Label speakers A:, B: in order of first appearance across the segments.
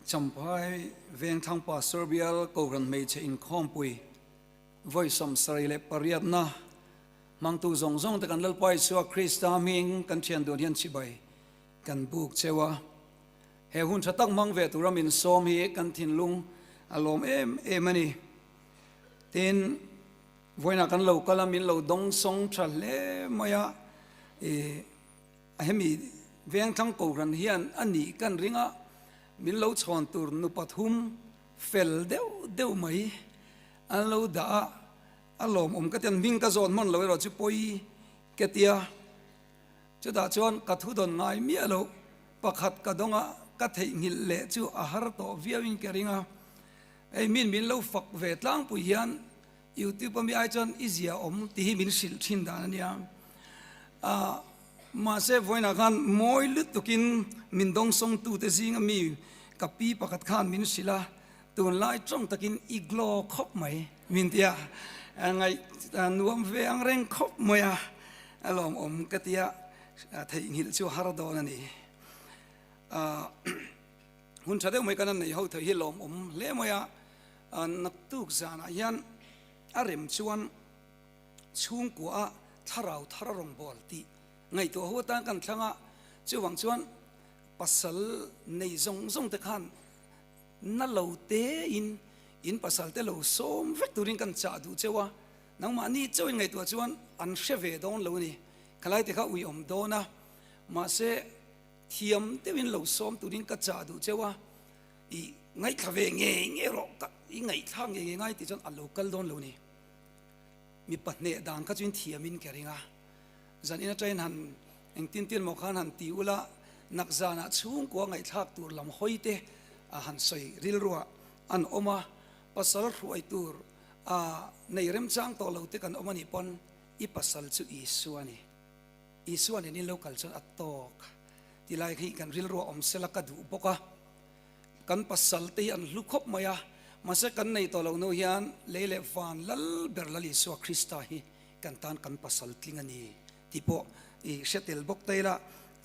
A: Champhai Vengthlang Pastor Bial Kohhran Hmeichhe Inkhawmpui vawi 78na hmangtu zawng zawng te kan Lalpa Isua Krista hming kan thian dun hian chibai kan buk cheu a. He hun tha tak hmang ve tura min sawm hi kan thinlung a lawm em em a ni. Tin, vawiinah kan lo kal a, min lo dawng sawng tha hle mai a, i hemi Vengthlang Kohhran hian a nih kan ring a, min lo chhawn tur nu pathum fel deuh deuh mai an lo dah a, a lawmawm ka ti a, hming ka zawn hman lo erawh chu pawi ka ti a. Chutah chuan ka thu dawn ngai miah lo, pakhat ka dawng a, ka theihnghilh leh chu a har tawh viauin ka ring a. Hei min min lo fak ve tlangpui hian YouTube ami ai chuan i zia awm tih hi min hrilh thin dan a nia. Ah, mahse vawiinah khan mawi lutukin min dawngsawngtute zinga mi ka pi pakhat khan min hrilh a, tunlai tawng takin i glow khawp mai min ti a, ngaih nuam ve ang reng khawp mai a, a lawmawm ka ti a, theihnghilh chu har dawn a ni. Ah. Hun tha deuh mai kan an nei ho thei hi lawmawm hle mai a, naktuk zanah hian a rem chuan chhungkua a thlarau thar a rawn bawl tih ngaihtuah ho atan kan thlang a, chuvang chuan pasal nei zawng zawng te khan na lo te in in pasal te lo sawm vek turin kan chah duh cheu a, nangmahni chauhin ngaihtuah chuan an hre ve dawn lo a ni, khalai te kha uiawm dawn a, mahse. Thiam deuhin lo sawm turin ka chah duh cheu a, i ngaithla ve nge nge rawh ka i ngaihthlak nge nge ngai tih chuan a lo kal dawn lo ni. Mipa hneh dan kha chuin thiamin ka ring a, zan in atangin han engtin tin maw khan han ti ula, nak zanah chhungkua ngaihthlak tur lam hawi te a han sawi rilruah an awm a, pasal hruai tur a nei remchang tawh lo te kan awm a nih pawn i pasal chu Isua a ni. Isua nen in lo kal chuan a tawk ti lai hi kan rilru a awm sela ka duh bawk a, kan pasal te hi an hlu khawp mai a, mahse kan nei tawh lo nu hian lei leh van lal ber Lal Isua Krista hi kan tan kan pasal tling a ni tih pawh i hre tel bawk ta ila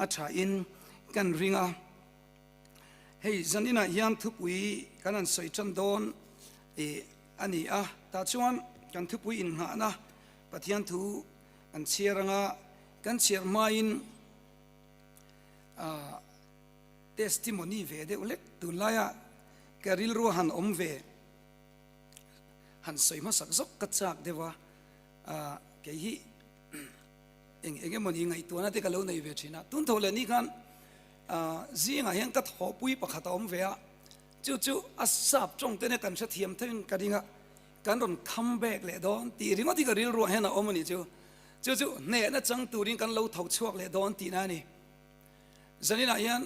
A: a tha in kan ring a. Hei zaninah hian thupui kan han sawi tan dawn i a ni a, tah chuan kan thupui innghahna Pathian thu Kan chhiar anga kan chhiar hmain testimony ve deuh hlek tunlaia ka rilru han awm ve han sawi hmasak zawk ka chak deuh a, kei hi eng eng emawni ngaihtuahna te ka lo nei ve thin a, tun tho leh ni khan zingah hian ka thawhpui pakhat a awm ve a, chu chu a sap tawng te nia kan hrethiam theuhin ka ring a. Kan rawn come back leh dawn tih ringawt hi ka rilruah hian a awm a nih chu. Chu chu hnehna chang turin kan lo tho chhuak leh dawn tihna a ni. Zaninah hian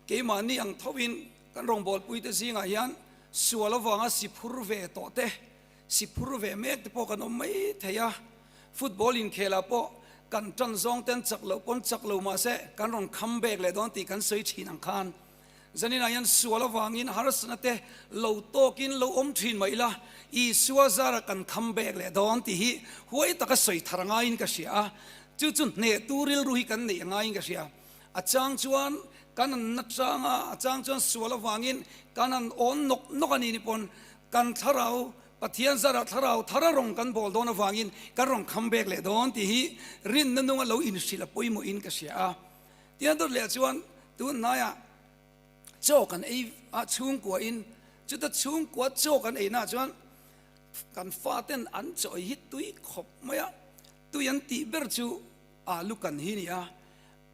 A: keimahni ang thovin kan rawngbawlpuite zingah hian sual avanga si phur ve tawh te, si phur ve mek te pawh kan awm mai thei a. Football inkhelah pawh kan tan zawng ten chak loh pawn chak lo mahse kan rawn come back leh dawn tih kan sawi thin ang khan Zaninah hian sual avangin harsatna te lo tawkin lo awm thin mah ila, Isua zara kan kham bek leh dawn tih hi huai taka sawi thar ngaiin ka hria a, chu chu hnehtu rilru hi kan neih ngaiin ka hria. A chang chuan kan an na chang a, a chang chuan sual avangin kan han awn nawk nawk a ni ni pawn kan thlarau, Pathian zara thlarau thara rawng kan bawl dawn avangin kan rawn kham bek leh dawn tih hi rinna nunga lo inhrilh a pawimawhin ka hria a. Tiang dawt leh chuan tun hnaiah chaw kan ei a chhungkua in chuta chhungkua chaw kan ei na chuan kan fa ten an chaw ei hi tui khawp mai a, tui an tih ber chu alu kan hi ni a,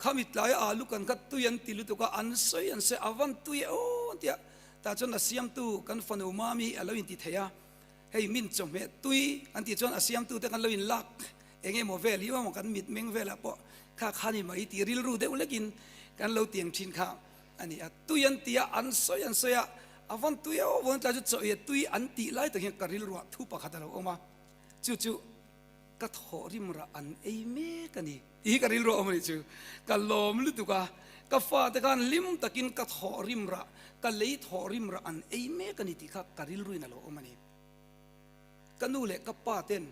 A: khami tlaia alu kan kha tui an ti lutuk a, an sawi an sawi a van tui e aw an ti a, tah chuan a siamtu kan fanu mami a lo inti thei a, hei min chawhmeh tui an tih chuan a siamtu te kan lo inlak Eng emaw vel hi emaw kan mitmeng velah pawh kha kha ni mai tih rilru deuh lekin kan lo tiang thin kha a ni a. Tui an ti a, an sawi an sawi a, a vawn tui a, aw vawn tlai chu chaw ei a tui an tih lai tak hian ka rilruah thu pakhat a lo awm a, chu chu ka thawh rim rah an ei mek a ni tih hi ka rilruah awm a nih chu. Ka lawm lutuk a, ka fate khan hlim takin ka thawh rim rah, ka lei thawh rim rah an ei mek a ni tih kha ka rilruin a lo awm a ni. Ka nu leh ka pa ten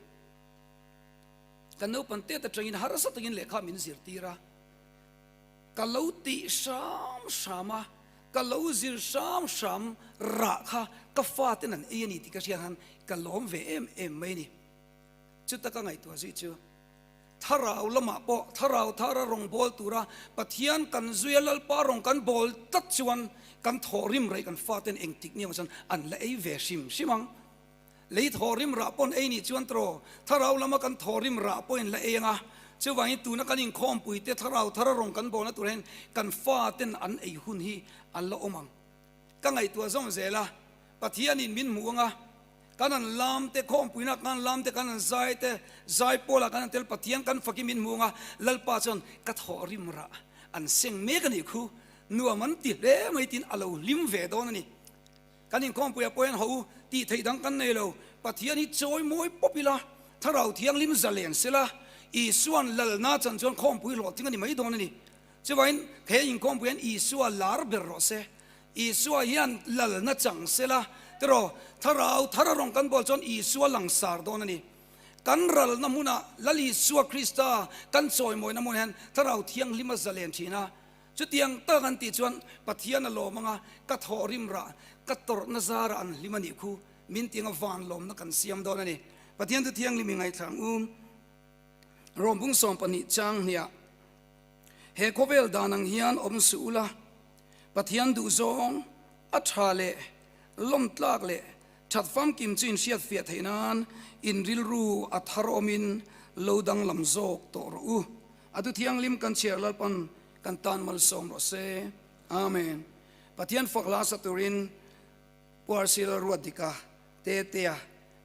A: Ka naupang tet atangin harsa takin lehkha min zirtir a, ka lo tih hram hram a, Ka lo zir hram hram rah kha ka faten an ei a ni tih ka hriat khan ka lawm ve em em mai a ni. Chuta ka ngaihtuah zui chu thlarau lamah pawh thlarau thara rawngbâwl tura Pathian kan zuia Lalpa rawng kan bâwl tlat chuan kan thawhrim rei kan faten engtik ni ang chuan an la ei ve hrim hrim ang. Lei thawhrim rah paw'n ei nih chuan tawh thlarau lama kan thawhrim rah pawhin la ei ang a, chuvangin tuna kan inkhawmpuite thlarau thara rawng kan bawlna tur hian kan faten an ei hun hi an la awm ang. Ka ngaihtuah zawng zel a, Pathianin min hmuh ang a, kan an lam te, khawmpuina kan an lam te, kan an zai te, zai pawlah kan an tel Pathian kan fakin min hmuh ang a, Lalpa chuan ka thawhrim rah an seng mek a nih khu, nuam an ti hle mai tiin a lo hlim ve dawn a ni. Kan inkhawmpuiah pawh hian ho tih theih dang kan nei lo. Pathian hi chawi mawi pawp ila, Thlarau Thianghlim zalen sela, Isua'n lalna chan chuan khawmpui hlawhtling a ni mai dawn a ni. Chuvangin he inkhawmpui hian Isua lar ber rawh se. Isua hian lalna chang sela, tiraw, Thlarau thar a rawn kan bawl chuan Isua langsar dawn a ni. Kan ralna hmunah Lal Isua Krista kan chawimawina hmunah hian Thlarau Thianghlim a zalen thin a. Chutiang tak an tih chuan Pathian a lawm anga ka thawh rim rah, ka tawrhna zarah an hlim a nih khu, min ti anga van lawmna kan siam dawn a ni. Pathian chu thianghlim i ngaithla ang u. Rawmbung 12 chang hniah, He khawvel dan ang hian awm suh ula, Pathian duhzawng a tha leh lawmtlak leh that famkim chu inhriat fiah theih nan in rilru a thar awmin lo danglam zawk tawh rawh u. A tu thianghlim kan chhiar Lalpan kan tan malsawm rawh se. Amen. Pathian fak hla sa turin Pu RC Lalruatdika te tea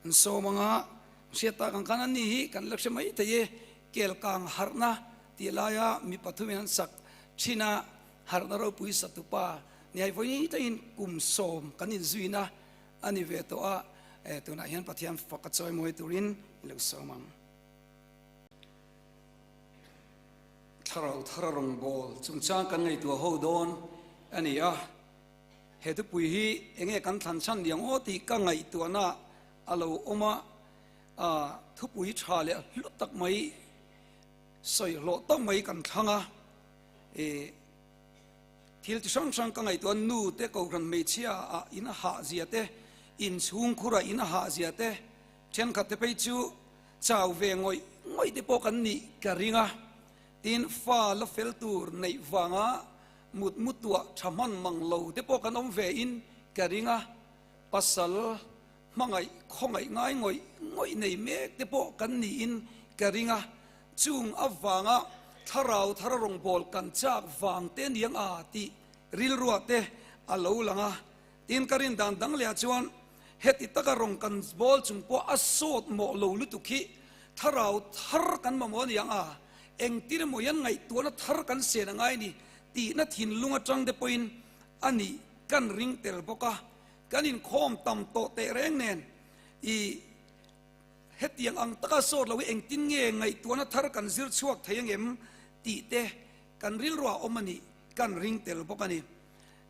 A: an sawm anga hriat tak ang khan an ni hi kan la hre mai thei e. Kelkang harhna tih laia mi pathumin an sak thin a, harhna ropui satupa ni hai vawi taiin kum sawm kan inzuina a ni ve tawh a, tunah hian Pathian fak a chawi mawi turin i lo sawm ang. Thlarau thar a rawngbâwl chungchâng kan ngaihtuah ho dâwn a ni a. He thupui hi eng nge kan thlan chhan liang aw tih ka ngaihtuahna a lo awm a, thupui ṭha leh hlu tak mai, sawi hlawh tak mai kan thlang a. Thil chi hrang hrang ka ngaihtuah a, nu te kohhran hmeichhia ah in a hah zia te, inchhungkhur ah in a hah zia te, thenkhat te phei chu Chau ve ngawih ngawih te pawh kan nih ka ring a, tin fa la fel tur neih vanga mut mu tuah tha hman mang lo te pawh kan awm ve in ka ring a, pasal hmangaih khawngaih ngai ngawih ngawih nei mek te pawh kan niin ka ring a, chung avanga thlarau thar rawngbâwl kan châk vang te niang a tih rilruah te a lo lang a. Tin, ka rin dan dang lehah chuan heti taka rawng kan bawl chung pawh a sawt mawh lo lutuk hi thlarau thar kan mamawh a ni ang a, engtin emaw hian ngaihtuahna thar kan sen a ngai a ni tihna thinlung atang te pawhin a nih kan ring tel bawk a, kan inkhawm tam tawh teh reng nen i hetiang ang taka sawt lo hi engtin nge ngaihtuahna thar kan zir chhuak thei angem tih te kan rilruah awm a nih kan ring tel bawk a ni.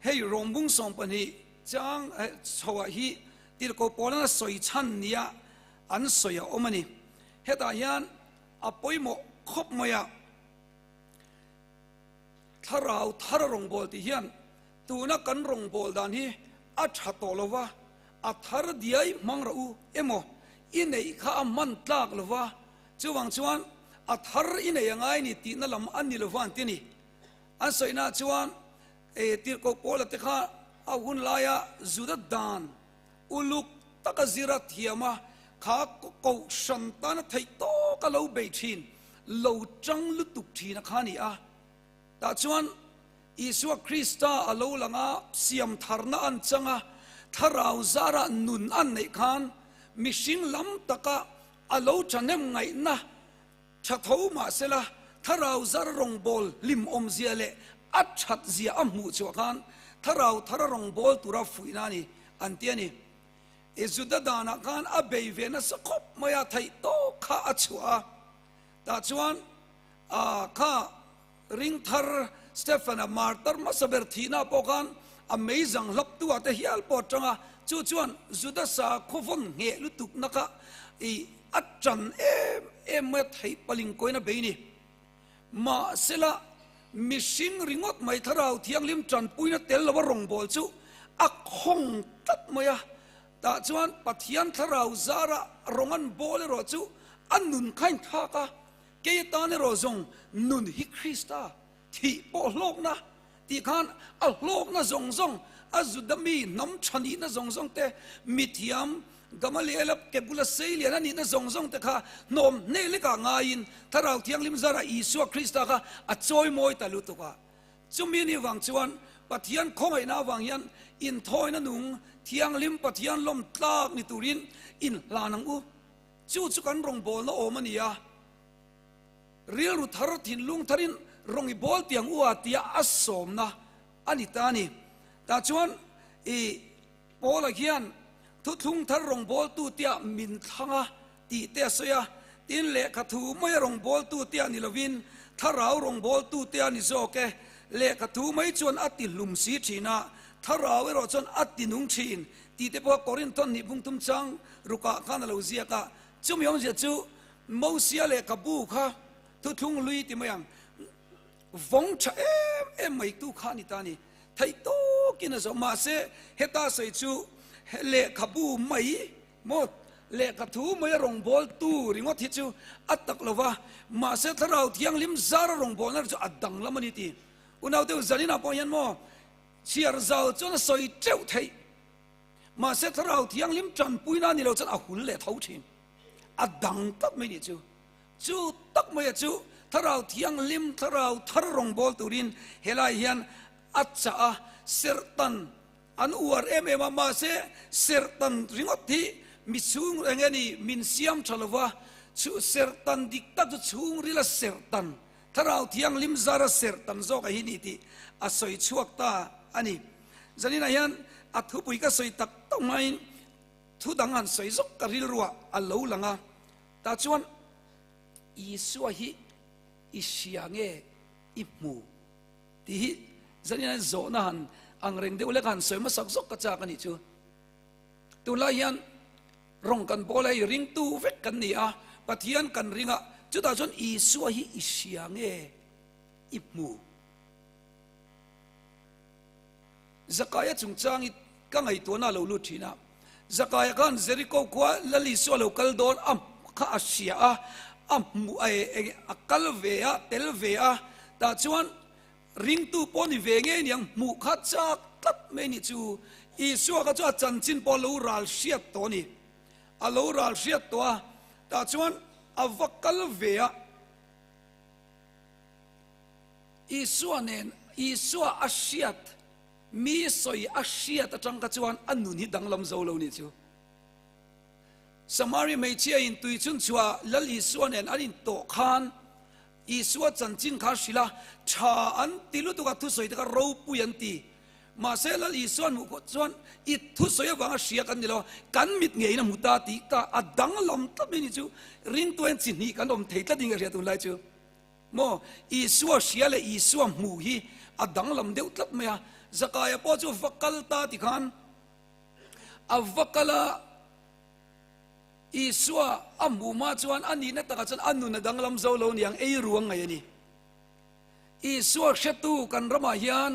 A: Hei rawngbung 12 chang chhoah hi tirhkoh pawlana sawi chhan nia an sawi a awm a ni. Hetah hian a pawimawh khawp mai a, thlarau thar a rawngbâwl tih hian tuna kan rawngbâwl dan hi a tha tawh lo va, a thar diai hmang rawh u emaw i neih kha a hman tlak lo va, chuvang chuan a thar i nei a ngai ni tihna lam a ni lo va an ti a ni. An sawina chuan e tirhkoh Paula te kha a hun laia Juda dan uluk taka zira thiam a, kha kohhran tana theih tawk a lo bei thin, lo tang lutuk thin a kha a ni a. Tah chuan Isua Krista a lo lang a, siam tharna an chang a, thlarau zarah nun an neih khan mihring lam taka a lo thahnem ngaihna Tha tho mahsela, Thlarau zar rawngbâwl hlimawmzia leh a thatzia a hmuh chhuah khan Thlarau thara rawngbâwl tura fuihna a ni, an ti a ni. I Juda danah khan a bei ve nasa khawp mai a, theih tawk kha a chhuah a. Tah chuan a kha ring thar Stephen-a martar hmasa ber thihna pawh khan a meizang hlaptu-ah te hial pawh a tang a, chu chuan Juda sakhaw vawn ngheh lutukna kha i A ṭan em em mai a theih paling kawiin a bei ni. Mahsela, Mihring ringawt mai Thlarau Thianghlim tanpuina tel lova rawngbâwl chu a khawng tlat mai a. Tah chuan Pathian Thlarau zara rawng an bâwl erawh chu a nun kha inthlâk a, kei atan erawh zawng nun hi Krista thih pawh hlawkna tih khan a hlawkna zawng zawng, a Juda mi hnam tha nihna zawng zawng te, mithiam Gamaliela ke bula sei lian a nihna zawng zawng te kha hnawm hneh lekah ngaiin Thlarau Thianghlim zarah Isua Krista kha a chawimawi ta lutuk a. Chumi ni vang chuan Pathian khawngaihna avang hian inthawina nung thianghlim Pathian lawm tlak ni turin inhlan ang u. Chu chu kan rawngbawlna awm a ni a. Rilru thar thinlung tharin rawng i bawl tiang u a tia a sawmna a ni ta a ni. Tah chuan i Paula hian thuthlung thar rawngbawltu tia min thlang a tih te a sawi a, tin lehkha thu maia rawngbawltu tia ni lovin thlarau rawngbawltu tia ni zawk e. Lehkha thu mai chuan a ti hlum si thin a, thlarau erawh chuan a ti nung thin tih te pawh Korinthon nih bungthum chang rukah khan a lo ziak a. Chumi awmzia chu Mosia lehkhabu kha thuthlung lui ti mai ang, vawng tha em em mai tu kha a ni ta a ni. Theih tawkin a zawh. Mahse, heta sawi chu lehkhabu mai maw, lehkha thu mai a rawngbawltu ringawt hi chu a tak lo va, mahse Thlarau Thianghlim zara rawngbawlna chu a danglam a ni ti. Unau deuh zaninah pawh hian maw chhiar zau chuan a sawi teuh theih. Mahse, Thlarau Thianghlim tanpuina a ni lo chuan a hul leh tho thin. A dang tak mai nih chu. Chu tak maia chu Thlarau Thianghlim, Thlarau thar rawngbâwl turin helai hian a chah a, serhtan an uar em em a, mahse serhtan ringawt hi mi chhung eng nge ni min siam tha lo va, chu serhtan dik tak chu chhungrila serhtan, Thlarau Thianghlim zara serhtan zawk a hi ni tih a sawi chhuak ta a ni. Zaninah hian a thupui ka sawi tak tak hmain Thu dang han sawi zawk ka rilruah a lo lang a, tah chuan Isua hi i hria nge i hmu tih hi zanin a zawhna han ang reng deuh lek a han sawi hmasak zawk ka chak a nih chu. Tunlai hian rawng kan bawl a, i ringtu vek kan ni a, Pathian kan ring a, chutah chuan Isua hi i hria nge i hmu? Zakaia chungchang i ka ngaihtuahna a lo lut thin a. Zakaia khan Jeriko khua Lal Isua a lo kal dawn a kha a hria a, a hmu a eng a kal ve a, tel ve a, tah chuan ringtu pawh ni ve ngei niang hmuh kha chak tlat mai nih chu. Isua kha chu a chanchin pawh a lo ral hriat tawh a ni. A lo ral hriat tawh a, tah chuan a va kal ve a. Isua nen Isua a hriat, mi sawi a hriat atang kha chuan a nun hi danglam zo lo nih chu. Samari hmeichhia in tui chhun chhuah Lal Isua nen an intawh khan Isua chanchin kha a hrilh a, tha an ti lutuk a, thusawi te kha ropui an ti. Mahse Lal Isua an hmuh khawh chuan i thusawi avanga hria kan ni lo a, kan mit ngeiin a hmu ta tih ka a danglam tlat mai nih chu. Ringtuain chi hnih kan awm thei tlat in ka hria tunlai chu. Maw? Isua hria leh Isua hmuh hi a danglam deuh tlat mai a. Zakaia pawh chu va kal ta ti khan a va kal a, Isua a hmuh hma chuan a nihna takah chuan a nun a danglam zo lo niang, ei ruang ngaih a ni. Isua hretu kan ramah hian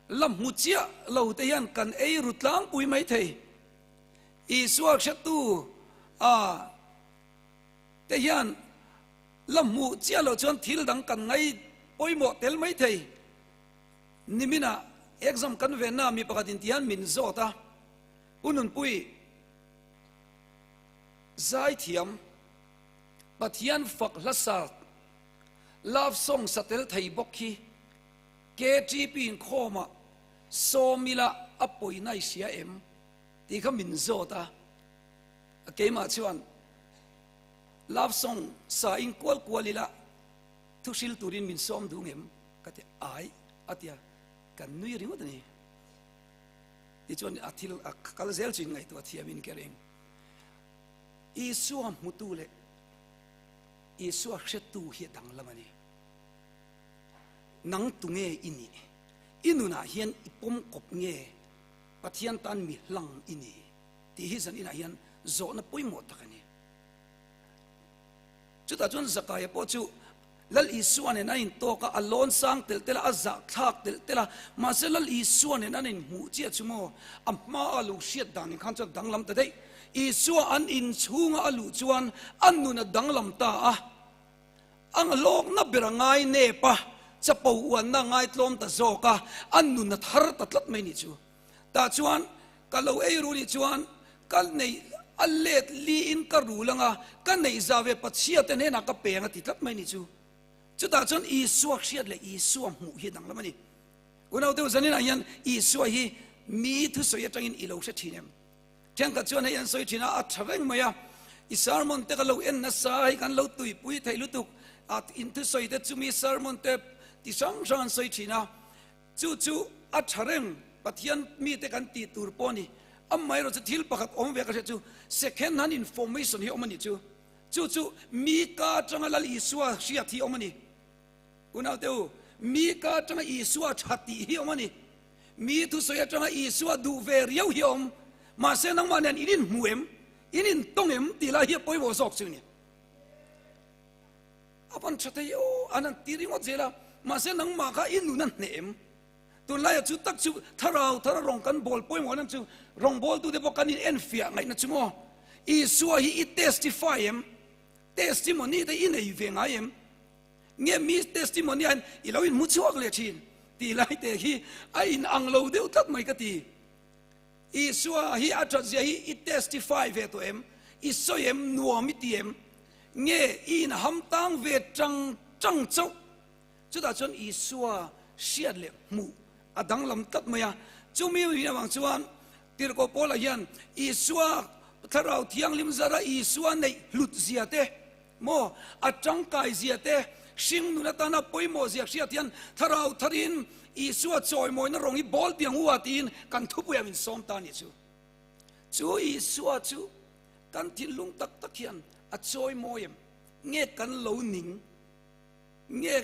A: la hmu chiah lo te hian kan ei ru tlangpui mai thei. Isua hretu a te hian la hmuh chiah loh chuan thil dang kan ngai pawimawh tel mai thei. Niminah exam kan venna mi pakhat in tihian min zawt a, Pu Nunpui, Zaithiam, Pathian fak hla sa, love song sa tel thei bawk hi KTP inkhawmah sawmila a pawina i hria em? tih kha min zawt a. A keimah chuan love song sa in kual kual ila thu hril turin min sawm duh ngem ka ti ai a tia kan nui ringawt a ni. Tichuan a thil a kal zel chu in ngaihtuah thiam in ka ring. Isua hmutu leh Isua hretu hi a danglam a ni. Nang tunge i nih? I nunah hian i pawm kawp nge Pathian tan mi hlang i ni? Tih hi zan inah hian zawhna pawimawh tak a ni. Chutah chuan Zakaia pawh chu Lal Isua nen an intawk a, a lawn sang telh telh a, a zah thlak telh telh a, mahse Lal Isua nen an inhmuh chiah chu maw, a hmaa a lo hriat dan in khan chuan danglam ta daih. Isua an inchhunga a luh chuan a nun a danglam ta a, a lawkna ber a ngai nep a, chapo uanna a ngaitlawm ta zawk a, a nun a thar ta tlat mai nih chu. Tah chuan ka lo ei ru nih chuan ka neih a let liin ka rul anga ka neih za ve Pathiate hnenah ka peng a ti tlat mai nih chu. Chutah chuan Isua hriat leh Isua hmuh hi danglam a ni. Unau deuh zaninah hian Isua hi mi thusawi atangin i lo hre thin em? Thenkhat chuan hei an sawi thin a, a tha reng mai a, i sermon te ka lo en nasa a, hei kan lo tuipui thei lutuk a, in thusawi te chumi sermon te ti hrang hrang an sawi thin a, chu chu a tha reng, Pathian mite kan tih tur pawh a ni. Amaherawh chu thil pakhat awm ve ka hriat chu second hand information hi awm a nih chu, chu chu mi ka atanga Lal Isua hriat hi awm a ni. Unaute u, mi ka atanga Isua tha tih hi awm a ni. Mi thusawi atanga Isua duh ve riau hi awm. Mahse nangmah nen in inhmu em? In intawng em? Tih lai hi a pawimawh zawk chu ni. A van tha thei aw, an han ti ringawt zel a. Mahse nangmah kha i nun a hneh em? Tunlaiah chu tak chu thlarau thar a rawng kan bawl pawimawh nan chu rawngbawltute pawh kan in enfiah ngaihna chu maw? Isua hi i testify em? Testimony te i nei ve ngai em? Nge mi testimony ah hian i lo inhmu chhuak leh thin tih lai te hi a in ang lo deuh tlat mai ka ti. Isua hi a that zia hi i testify ve tawh em? I sawi em? Nuam i ti em? Nge i in ham tang ve tang tang chauh? Chutah chuan Isua hriat leh hmuh a danglam tlat mai a. Chumi avang chuan Tirhkoh Paula hian Isua Thlarau Thianghlim zara Isua neih hlut zia te, Maw? A tangkai zia te, hring nun atana pawimawh zia hriat hian thlarau tharin Isua chawimawina rawng hi bawl tiang u a tiin kan thupuiah min sawm ta a nih chu. Chu Isua chu kan thinlung tak tak hian a chawimawi em? Nge kan lo ning? Nge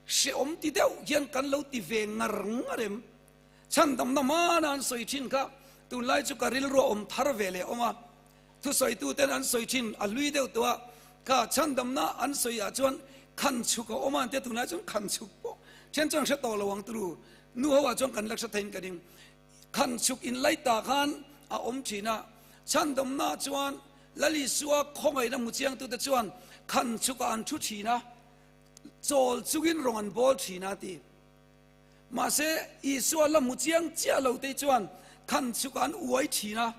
A: hrehawm ti deuh hian kan lo ti ve ngar ngar em? Chhandamna hmana an sawi thin kha tunlai chu ka rilru a awm thar ve leh awm a. Thusawitu ten an sawi thin a hlui deuh tawh a, kha chhandamna an sawi ah chuan khan chhuk a awm a an tia tunlai chuan khan chhuk pawh then chuan hre tawh lo ang turu nu ho ah chuan kan la hre theiin ka ding. Khan chhuk in lai ta khan a awm thin a, chhandamna ah chuan Lal Isua khawngaihna hmu chiang tute chuan khan chhuk ah an thu thin a, chawl chungin rawng an bawl thin a ti. Mahse Isua la hmu chiang chiah lo te chuan khan chhuk ah an uai thin a.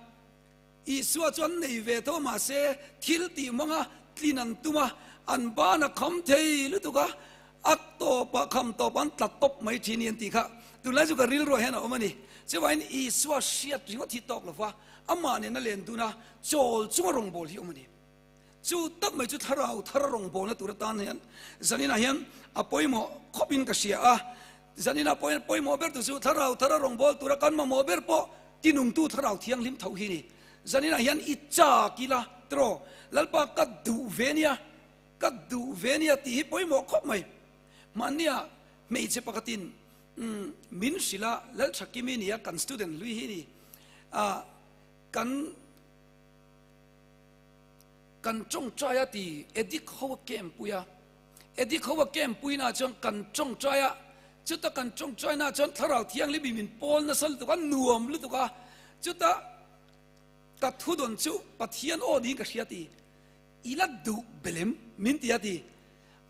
A: Isua chu an nei ve tho mahse thil tih hmanga tlin an tum a, an ban a kham thei lutuk a, a tawpah kham tawp an tla tawp mai thin hi an tih kha tunlai chu ka rilruah hian a awm a ni. Chuvangin Isua hriat ringawt hi tawk lova amah nena len dun a chawl chunga rawngbâwl hi awm a ni. Chu tak mai chu thlarau thar rawngbâwlna tur atan hian zaninah hian a pawimawh khawpin ka hria a, zaninah pawimawh ber tu chu thlarau thara rawngbâwl tura kan mamawh ber pawh tinungtu thlarau thianghlim tho hi a ni. Zaninah hian i chak ila tiraw Lalpa ka duh ve nia, ka duh ve nia tih hi pawimawh khawp mai. Mahnia hmeichhe pakhatin min hrilh a, Lalthakimi nia kan student hlui hi a ni, kan Kan tawngtai a ti Edik ho a camp pui a, Edik ho a camp pui na chuan kan tawngtai a, chuta kan tawngtai na chuan Thlarau Thianghlim in min pawl nasa lutuk a, nuam lutuk a, chuta ka thu dawn chu Pathian aw niin ka hria ti, i la duh belem min ti a ti,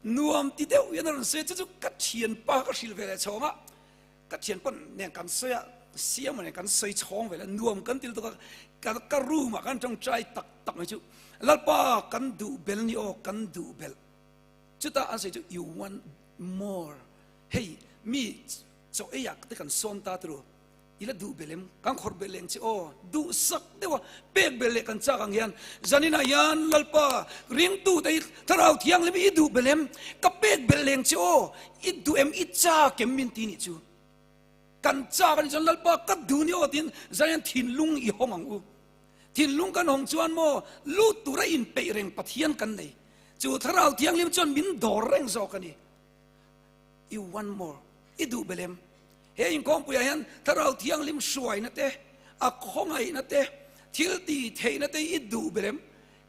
A: nuam ti deuh hian a rawn sawi a, chu chu ka thianpa ka hrilh ve leh chhawng a. Ka thian pawn nen kan sawi a, siam nen kan sawi chhawng vel a, nuam kan ti lutuk a, ka ka room ah kan tawngtai tak tak mai chu, Lalpa kan duh bel ni aw, kan duh bel. Chutah an sawi chu you want more, hei mi chaw ei ah te kan sawm ta turu, i la duh bel em, kan khawrh bel leng che aw, duh sak deuh a, pek bel leh kan chak ang hian, zaninah hian Lalpa ringtu te hi Thlarau Thianghlim i duh bel em, ka pek bel leng che aw, I duh em? I chak em? Min ti nih chu. Kan chak a nih chuan Lalpa ka duh ni aw tiin zan hian thinlung i hawng ang u. Thinlung kan hawng chuan maw lut tura inpeih reng Pathian kan nei. Chu Thlarau Thianghlim chuan min dawr reng zawk a ni. You want more? I duh bel em? He inkhawmpuiah hian Thlarau Thianghlim hruaina te, a khawngaihna te, thil tih theihna te i duh bel em?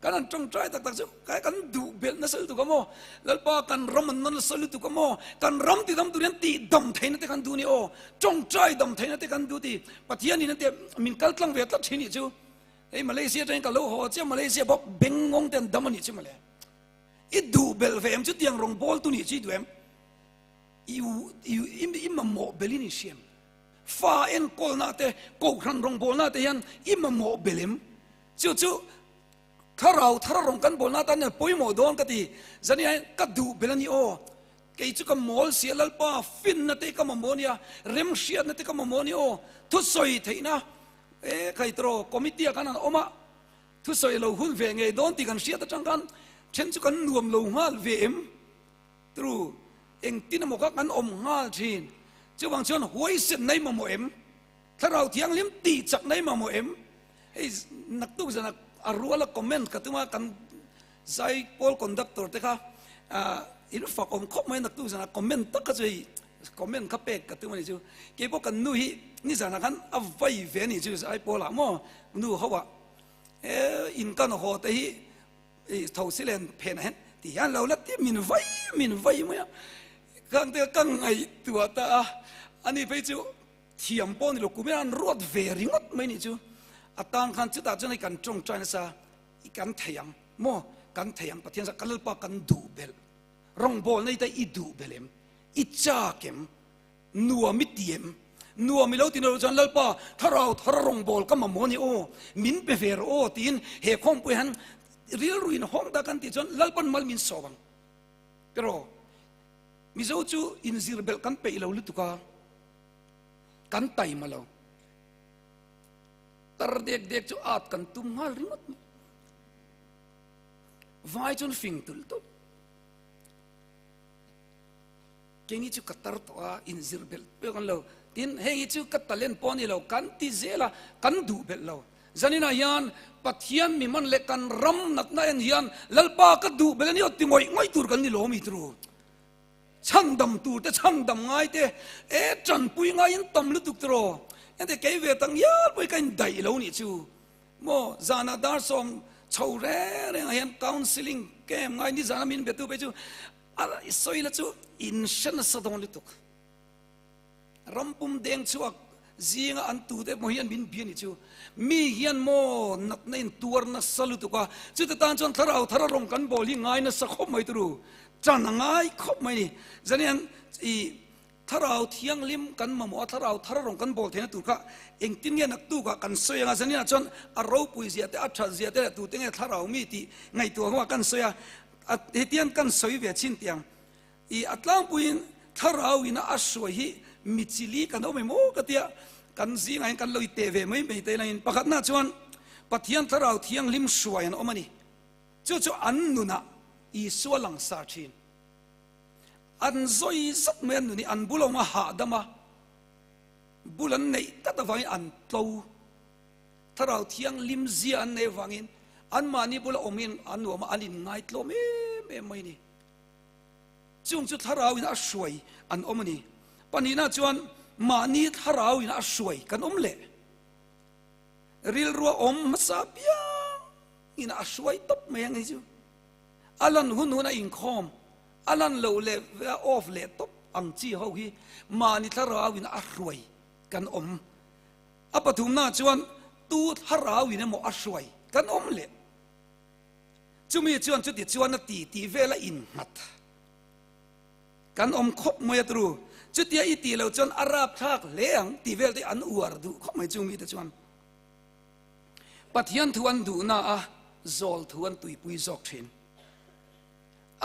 A: Kan han tawngtai tak tak chu kai kan duh belh nasa lutuk a maw? Lalpa kan ram an na nasa lutuk a maw? Kan ram ti dam tur hian tih dam theihna te kan duh ni aw. Tawngtai dam theihna te kan duh ti. Pathian in tia min kal tlang ve tlat thin nih chu. Hei Malaysia atangin ka lo haw chiah Malaysia bawk bengngawng te an dam a nih chu mawle. I duh belh ve em chu tiang rawng bawl tu nih chu i duh em? I i mamawh belh in i hriam. Fa enkawlna te kohhran rawngbawlna te hian i mamawh belh em? Chu chu thlarau thar rawng kan bawlna atan hian pawimawh dawn ka ti. Zania hian ka duh belh a ni aw. Kei chu ka mawl sia Lalpa finna te ka mamawh a nia, remhriatna te ka mamawh a ni aw. Thusawi theihna e khaitro committee ah khan an awm a, thusawi lo hun ve ngei dawn tih kan hriat atang khan then chu kan nuam lo nghal ve em? Tru, engtin emaw kha kan awm nghal thin. Chuvang chuan huaisen nei mamawh em? Thlarau thianghlim tih chak nei mamawh em? Hei naktuk zan a ruala comment ka tum a, kan zai pawl conductor te kha in fak awm khawp mai naktuk zan a comment tak kha chu hei comment kha pek ka tum a ni chu. Keipawh kan nu hi nizanah khan a vai ve a ni chu zai pawlah maw nu ho ah he in kan haw te hi i tho si len phen ah hian ti hian lo la ti min vai min vai mai a khang te ka ngaihtuah ta a ani phei chu Thiam pawh ni lo kum hian an ruat ve ringawt mai nih chu. A tang khan chutah chuan hei kan tawngtai nasa i kan thei ang maw kan thei ang Pathian zah ka Lalpa kan duh belh rawngbawl nei te i duh belh em i chak em nuam i ti em nuam i lo ti lo chuan Lalpa thlarau thar rawngbawl ka mamawh ni aw min pe ve rawh aw tiin he khawmpui han rilru in hawng ta kan tih chuan Lalpan mal min sawm ang tiraw Mizo chu inzir belh kan peih lo lutuk a. Kan taima lo. Tar dek dek chu at kan tum nghal ringawt mai. Vai chuan fing tulh tulh. Keini chu ka tar tawh a, inzir belh pek an lo. Tin, heng hi chu ka talent pawh a ni lo, kan ti zel a, kan duh belh lo. Zaninah hian Pathian mi man leh kan ram natna en hian Lalpa ka duh belh a ni aw ti ngawih ngawih tur kan ni lo mi turu. Chhandam tur te chhandam ngai te e tanpui ngai in tam lutuk tiraw ente kei ve tak ngial pawh hi ka indaih lo nih chu maw zanah dar sawm chho reng reng ah hian counselling camp ngai nizan a min be tu phei chu a sawi la chu in hre nasa dawn lutuk. Rampum deng chhuak zinga an tute emaw hian min bia ni chu. Mi hian maw natna in tuar nasa lutuk a, chute tan chuan thlarau thar a rawng kan bawl hi ngai nasa khawp mai turu. Chan a ngai khawp mai ni. Zan hian i thlarau thianghlim kan mamawh a, thlarau thar a rawng kan bawl theihna tur kha engtin nge naktukah kan sawi ang a, zan hian chuan a ropui zia te, a that zia te leh tute nge thlarau mi tih ngaihtuah hunah kan sawi a, hetiang kan sawi ve chin tiang. I a tlangpuiin thlarau ina a hruai hi mi chili kan awm em aw ka tia kan zingah hian kan lo i teh ve mai mai te lain pakhatna chuan Pathian thlarau thianghlim hruai an awm a ni. Chu chu an nunah Isua langsar thin. An zawi zat mai an nun hi an bul awm a hahdam a, bul an neih tlat avangin an tlo. Thlarau thianghlim zia an neih avangin anmahni bula awmin an nuam a, an inngaitlawm em em mai a ni. Chung chu thlarauin a hruai an awm a ni. Pahnihna chuan mahni thlarauin a hruai kan awm leh. Rilrua awm hmasa piangin a hruai tawp mai ang hei chu. A lan hun hun a inkhawm, a lan loh leh a off leh tawp ang chi ho hi mahni thlarauin a hruai kan awm. A pathumna chuan tu thlarauin emaw a hruai kan awm leh. Chumi chuan chuti chuan a ti tih vel a innghat. Kan awm khawp mai a tru. Chutia i tih loh chuan a rapthlak hle ang tih vel te an uar duh khawp mai chumi te chuan. Pathian thu an duhna a zawl thu an tuipui zawk thin.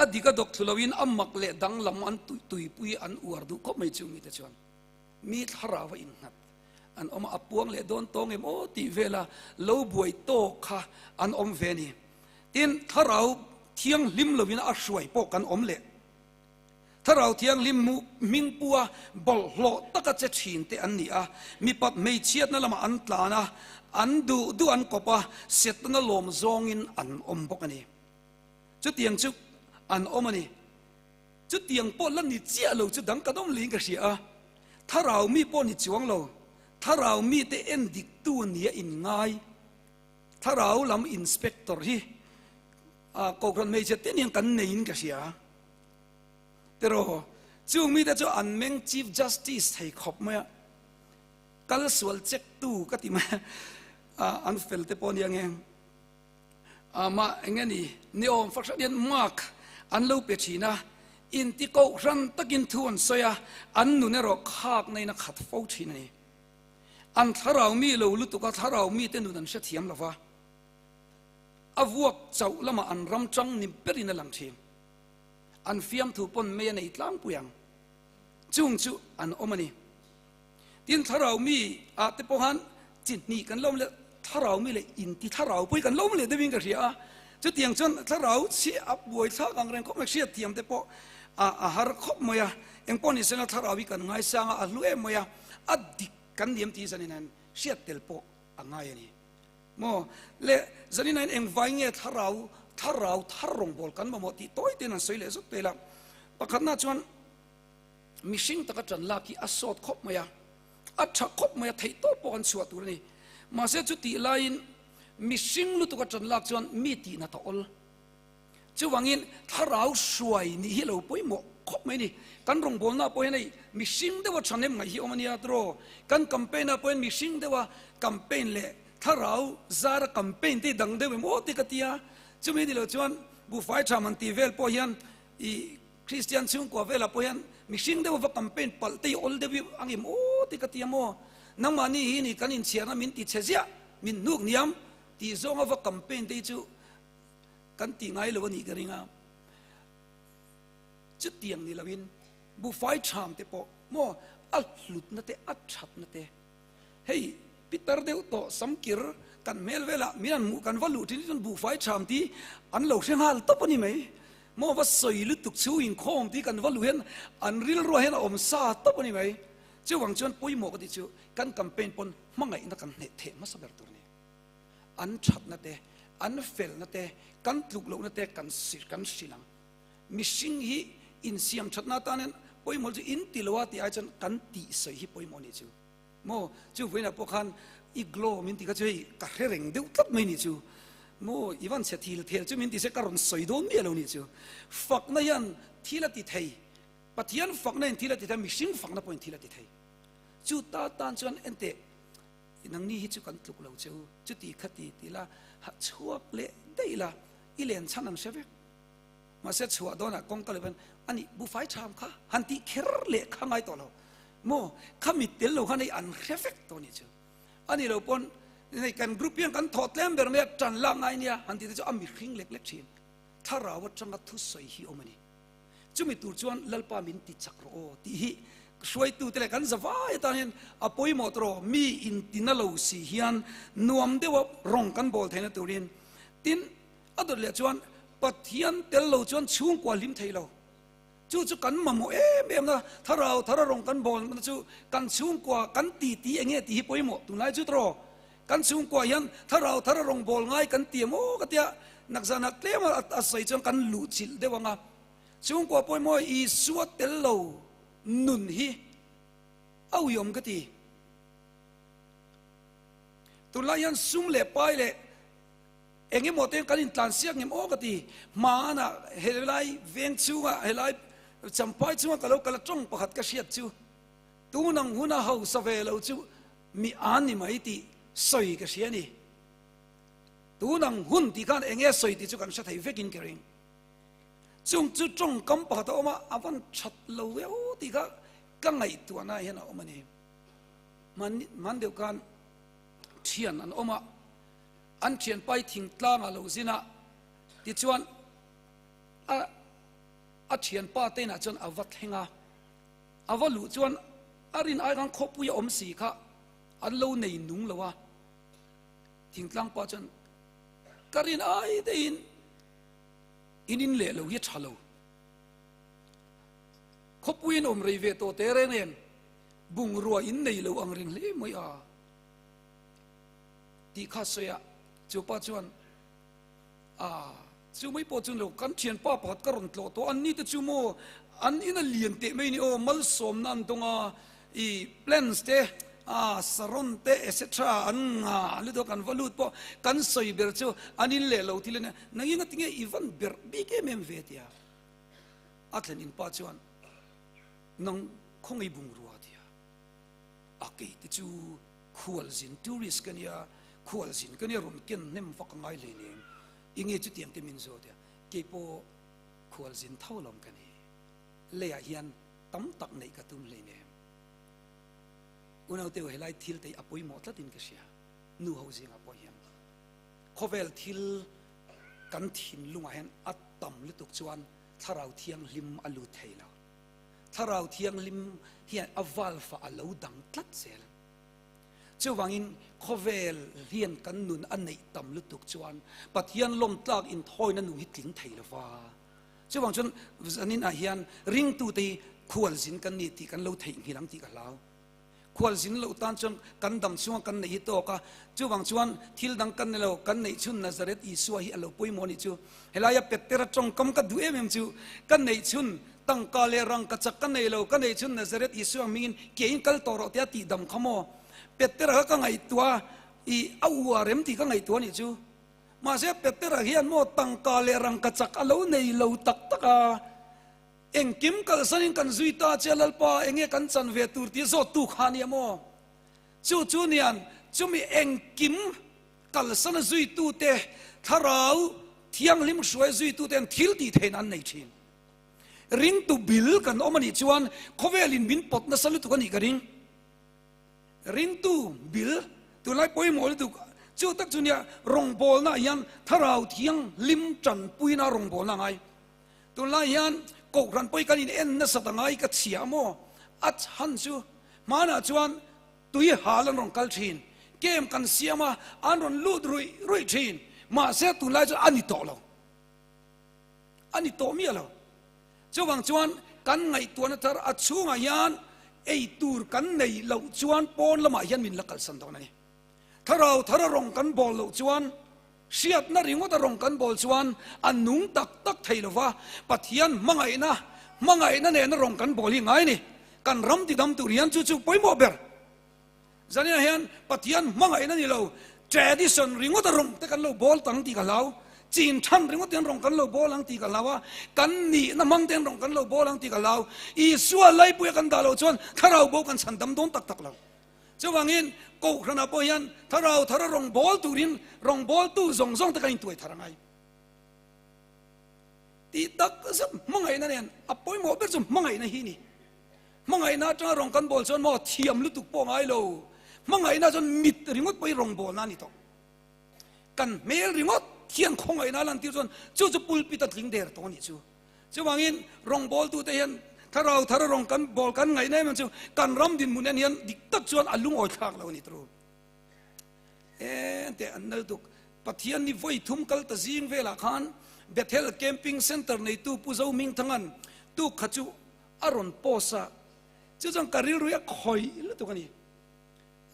A: A dik a dawk thlu loin a mak leh danglam an tuipui an uar duh khawp mai chumi te chuan. Mi thlarau a innghat an awm a, a puang leh dawn tawng em aw tih vela lo buai tawk kha an awm ve a ni. Tin, thlarau thianghlim lovin a hruai pawh kan awm leh. Thlarau thianghlim hmuh hming pua bawlhhlawh taka che thin te an ni a, mipat hmeichhiatna lamah an tlan a, an duh duh an kawp a, Setana lawm zawngin an awm bawk a ni. Chutiang chu an awm a ni. Chutiang pawh la ni chiah lo chu dang kan awm leh in ka hria a, thlarau mi pawh ni chuang lo, thlarau mite en diktu nia in ngai, thlarau lam inspector hi. A Kohhran hmeichhe te niang kan neiin ka hria. Tiraw, chung mite chu an meng Chief Justice thei khawp mai a, kal sual check tu ka ti mai a, an fel te pawh nia nge. Amah eng nge ni, ni awm fak hran hian mark an lo pe thin a, inti kohhran takin thu an sawi a, an nun erawh khak naiin a khat fo thin a ni. An thlarau mi lo lutuk a, thlarau mite nun an hrethiam lo va, a vuak chauh lamah an ram chang ni berin a lang thin. An fiamthu pawn mei a nei tlangpui ang. Chung chu an awm a ni. Tin, thlarau mi ah te pawh khan chi hnih kan lo awm leh, thlarau mi leh inti thlarau pawh hi kan lo awm leh deuhin ka hria a. Chutiang chuan thlarau chhiah a buai thlak ang reng khawp mai, hriatthiam te pawh a har khawp mai a. Eng pawh ni sela thlarau hi kan ngaisang a, a hlu em mai a, a dik kan niam tih zanin hian hriat tel pawh a ngai a ni. Maw? Le zanin hian engvai nge thlarau thlarau thar rawngbâwl kan mamawh tih tawi tein an sawi leh zut tel a. Pakhatna chuan mihring taka ṭan lak hi a sawt khawp mai a, a ṭha khawp mai a, theih tawp pawh kan chhuah tur a ni. Mahse chutih laiin mihring lutuka ṭan lak chuan mi tihna ta awl. Chuvangin thlarau hruai nih hi lo pawimawh khawp mai a ni. Kan rawngbawlna pawh hian hei mihring deuha thahnem ngaih hi awm a nia tiraw? Kan campaign ah pawh hian mihring deuha campaign leh thlarau zara campaign te hi dang deuh em aw te ka ti a. Chumi ni lo chuan buhfai tha man tih vel pawh hian ih Kristian chhungkua velah pawh hian mihring deuha va campaign palh te hi awl deuh ang em aw te ka ti a maw? Nangmahni hi ni kan inchhiarna min ti chhe ziah, min hnuk hniam tih zawnga va campaign te hi chu Kan tih ngai lo a nih ka ring a, chutiang ni loin buhfai ṭham te pawh maw a hlutna te a ṭhatna te hei pitar deuh tawh samkir kan hmel velah min an hmuh kan va luh ṭhin hi chuan buhfai ṭham tih an lo hre nghal tawp a ni mai maw va sawi lutuk chhu inkhawm tih kan va luh hian an rilruah hian a awm sa tawp a ni mai chuvang chuan pawimawh ka tih chu kan campaign pawn hmangaihna kan hneh theh hmasa ber tur a ni. An thatna te, an felna te, kan tluk lohna te kan kan hrilh ang. Mihring hi insiam thatna atan hian pawimawh chu in ti lo a tih ai chuan kan tih sawi hi pawimawh nih chu. Maw chu vawiinah pawh khan i glow min ti kha chu hei ka hre reng deuh tlat mai nih chu. Maw i van chhe thil thel chu min ti se ka rawn sawi dawn miah lo nih chu. Fakna hian thil a ti thei, Pathian fakna in thil a ti thei, mihring fakna pawhin thil a ti thei. Chu ta tan chuan enteh Nangni hi chu kan tluk lo che u, chuti kha ti ti la, ha chhuak leh daih la, i len chhan an hre vek. Mahse chhuah dawnah kawngka leh pawn ani bufai tham kha han tih kher leh kha ngai tawh lo maw, kha mit tel lo khan hei an hre vek tawh a nih chu. Ani lo pawn hei kan group hian kan thawh tlem ber mai a, tan lak ngai nia han tih te chu a mihring lek lek thin. Thlarau atanga thusawi hi awm a ni. Chumi tur chuan Lalpa min ti chak rawh aw tih hi hruaitute leh kan zavai atan hian a pawimawh tawh rawh. Mi intina lo si hian nuam deuha rawng kan bawl theihna turin. Tin, a dawt leh chuan Pathian tel lo chuan chhungkua hlim thei lo. Chu chu kan mamawh em em na, thlarau thara rawng kan bawl na chu kan chhungkua kan ti ti enge tih hi pawimawh tunlai chu tawh rawh. Kan chhungkua hian thlarau thara rawng bawl ngai kan ti em aw ka tia, nakzanah tlem a sawi chuan kan luh chilh deuh ang a. Chhungkua pawimawh Isua tel lo nun hi a uiawm ka ti. Tunlai hian sum leh pai leh eng emaw te kan intlansiak ngem aw ka ti. Hmanah helai veng chhungah helai champhai chhungah ka lo kal a tawng pakhat ka hriat chu tunang huna hausa ve lo chu mi an ni mai tih sawi ka hria a ni. Tunang hun tih khan eng nge sawi tih chu kan hre thei vekin ka ring. Chung chu tawngkam pakhat a awm a, a van that lo viau tih kha ka ngaihtuahna hian a awm a ni. Hman deuh khan thian an awm a, an thianpai thingtlang a lo zin a, tichuan a a thianpa te inah chuan a va thleng a, a va luh chuan a rin ai khan khawpui a awm si kha an lo nei nung lo a, thingtlang pa chuan ka rin ai deihin In in leh lo hi a tha lo. Khawpuiin awm rei ve tawh teh reng em, bungrua in nei lo ang reng hle mai a tih kha sawi a, chu pa chuan a chu mai pawh chu lo kan thianpa pakhat ka rawn tlawh tawh an ni te chu maw an in a lian teh mai ni aw malsawmna an dawng a i plans te. A saron te etc an nga lutuk a kan va lut pawh kan sawi ber chu an in leh lo thil a nia. Nang inga tinge i van berh bik em em ve tia a thlen in pa chuan nang khawngaih bungrua tia a kei te chu khualzin tourist ka nia khualzin ka nia rawn ken hnem vak a ngai hlei nem inge chutiang te min zawt a kei pawh khualzin tho lawm ka ni leiah hian tam tak neih ka tum hlei nem Unauteu helai thil te hi a pawimawh tlatin ka hria, nu ho zingah pawh hian khawvel thil kan thinlungah hian a tam lutuk chuan thlarau thianghlim a lut thei lo. Thlarau thianghlim hian a valfa a lo dang tlat zel. Chuvangin khawvel hian kan nun a neih tam lutuk chuan Pathian lawmtlak inthawina nung hi tling thei lo va. Chuvang chuan zaninah hian ringtute hi khualzin kan ni tih kan lo theihnghilh ang tih ka hlau. Khualzin loh tan chuan kan dam chunga kan neih hi tawk a, chuvang chuan thil dang kan ni lo, kan neih chhun Nazareth Isua hi a lo pawimawh a nih chu. Helaia Petera tawngkam ka duh em em chu, ka neih chhun tangka leh rangka chak ka nei lo, ka neih chhun Nazareth Isua ang hmingin ke in kal tawh rawh tia tih dam kha maw? Petera kha ka ngaihtuah a, i a uar em tih ka ngaihtuah a nih chu. Mahse Petera hian maw tangka leh rangka chak a lo nei lo tak tak a, engkim kalsanin kan zui ta che Lalpa enge kan chan ve tur tih zawttu kha nia maw? Chu chu nian chumi engkim kalsana zuitute thlarau thianghlim hruai zuitute an thil tih theihna an nei thin. Ringtu bil kan awm a nih chuan khawvelin min pawt nasa lutuk a nih ka ring. Ringtu bil tunlai pawimawh lutuk chu tak chu nia rawngbawlna ah hian thlarau thianghlim tanpuina rawngbawlna a ngai. Tunlai hian kohhran pawh hi kan in en nasat a ngai ka chhia maw? A chhan chu hmanah chuan tui hal an rawn kal thin, kem kan siam a an rawn lut ruih ruih thin, mahse tunlai chuan a ni tawh lo, a ni tawh miah lo. Chuvang chuan kan ngaihtuahna thar a chhungah hian ei tur kan nei loh chuan pawn lamah hian min la kalsan dawn a ni. Thlarau thar a rawng kan bawl loh chuan, hriatna ringawt a rawng kan bawl chuan a nung tak tak thei lo va, Pathian hmangaihna, hmangaihna nena rawng kan bawl hi ngai a ni. Kan ram tidam tur hian chu chu pawimawh ber. Zaninah hian Pathian hmangaihna ni lo, tradition ringawt a rawng te kan lo bawl tang tih ka hlau, chin than ringawt ten rawng kan lo bawl ang tih ka hlau a, kan nihna hmang ten rawng kan lo bawl ang tih ka hlau. Isua laipuia kan dah loh chuan thlarau bo kan chhan dam dawn tak tak lo. Chuvangin Kohhranah pawh hian thlarau thara rawng bawl turin rawng bawltu zawng zawng te kan intuai thar angai. Tih tak zet hmangaihna nen a pawimawh ber chu hmangaihna hi ni. Hmangaihna atanga rawng kan bawl chuan maw thiam lutuk pawh ngai lo. Hmangaihna chuan mit ringawt pawhin rawng bawlna a ni tawh. Kan hmel ringawt hian khawngaihna a lantir chuan chu chu pulpit a tling der tawh a nih chu. Chuvangin rawng bawltute hian thlarau thara rawng kan bawl kan ngaihna em em chu kan ram dinhmun en hian dik tak chuan a lungawi thlak lo a ni turu. Ente an nal tuk. Pathian ni vawi thum kal ta zing velah khan Bethel Camping Centre neitu Pu Zohmingthanga'n tuk kha chu a rawn post a, chu chuan ka rilru hi a khawih lutuk a ni.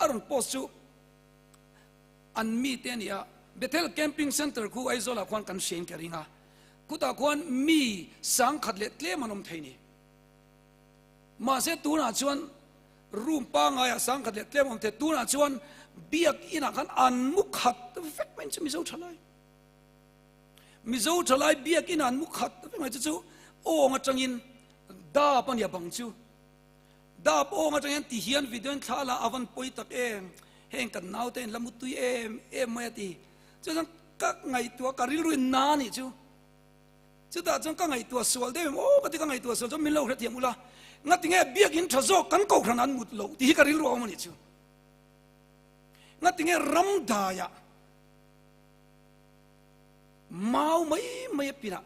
A: A rawn post chu an mite a ni a, Bethel Camping Centre khu Aizawlah khuan kan hriain ka ring a, khutah khuan mi sangkhat leh tlem an awm thei ni. Mahse tunah chuan room pangaiah sangkhat leh tlem awm thei, tunah chuan biak inah khan an mu khat vek mai chu Mizo thalai. Mizo thalai biak inah an mu khat vek mai chu chu awng atangin dap a nia bang chu. Dap awng atang hian ti hian video in thla la a van pawi tak em, heng kan naute in la mu tui em em mai a ti. Chu chuan ka ngaihtuah ka rilru in na a nih chu. Chutah chuan ka ngaihtuah sual deuh em aw ka ti ka ngaihtuah sual chuan min lo hrethiam ula ngatinge biakinn tha zawk kan kohhran an mut loh tih hi ka rilru a awm a nih chu. Ngatinge ram daiah mau mai mai a pinah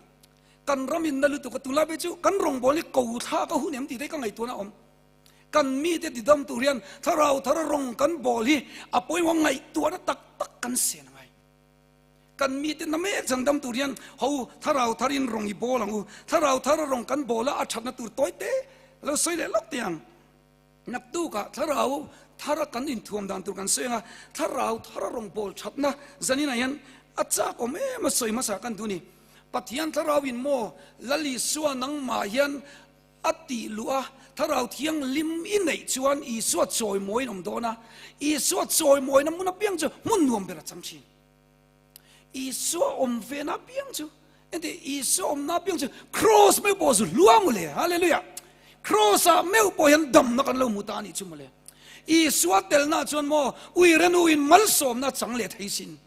A: kan ram in na lutuk a tunlai phei chu kan rawngbâwl hi ko thlak a hun em tih te hi ka ngaihtuahna a awm. Kan mite tidam tur hian thlarau thara rawng kan bawl hi a pawimawh ngaihtuahna tak tak kan sen a ngai. Kan mite na mek chhandam tur hian ho thlarau thar in rawng i bawl ang u. Thlarau thar a rawng kan bawl a, a thatna tur tawi te lo sawi leh lawk teh ang. Naktukah thlarau thar a kan inthuam dan tur kan sawi ang a, thlarau thar a rawng bawl thatna zaninah hian a chak awm em a sawi hmasa kan duh ni. Pathian thlarau in maw Lal Isua nangmah hian. A tih luh a, Thlarau Thianghlim i neih chuan Isua chawimawiin awm dawn a, Isua chawimawina hmun apiang chu hmun nuam ber a chang thin. Isua awm vena apiang chu, engti Isua awmna apiang chu Kraws meuh pawh zu hlua mawle, Hallelujah! Kraws-ah meuh pawh hian damna kan lo hmu ta a nih chu mawle. Isua telna chuan maw uire nuin malsawmna a chang leh thei sin.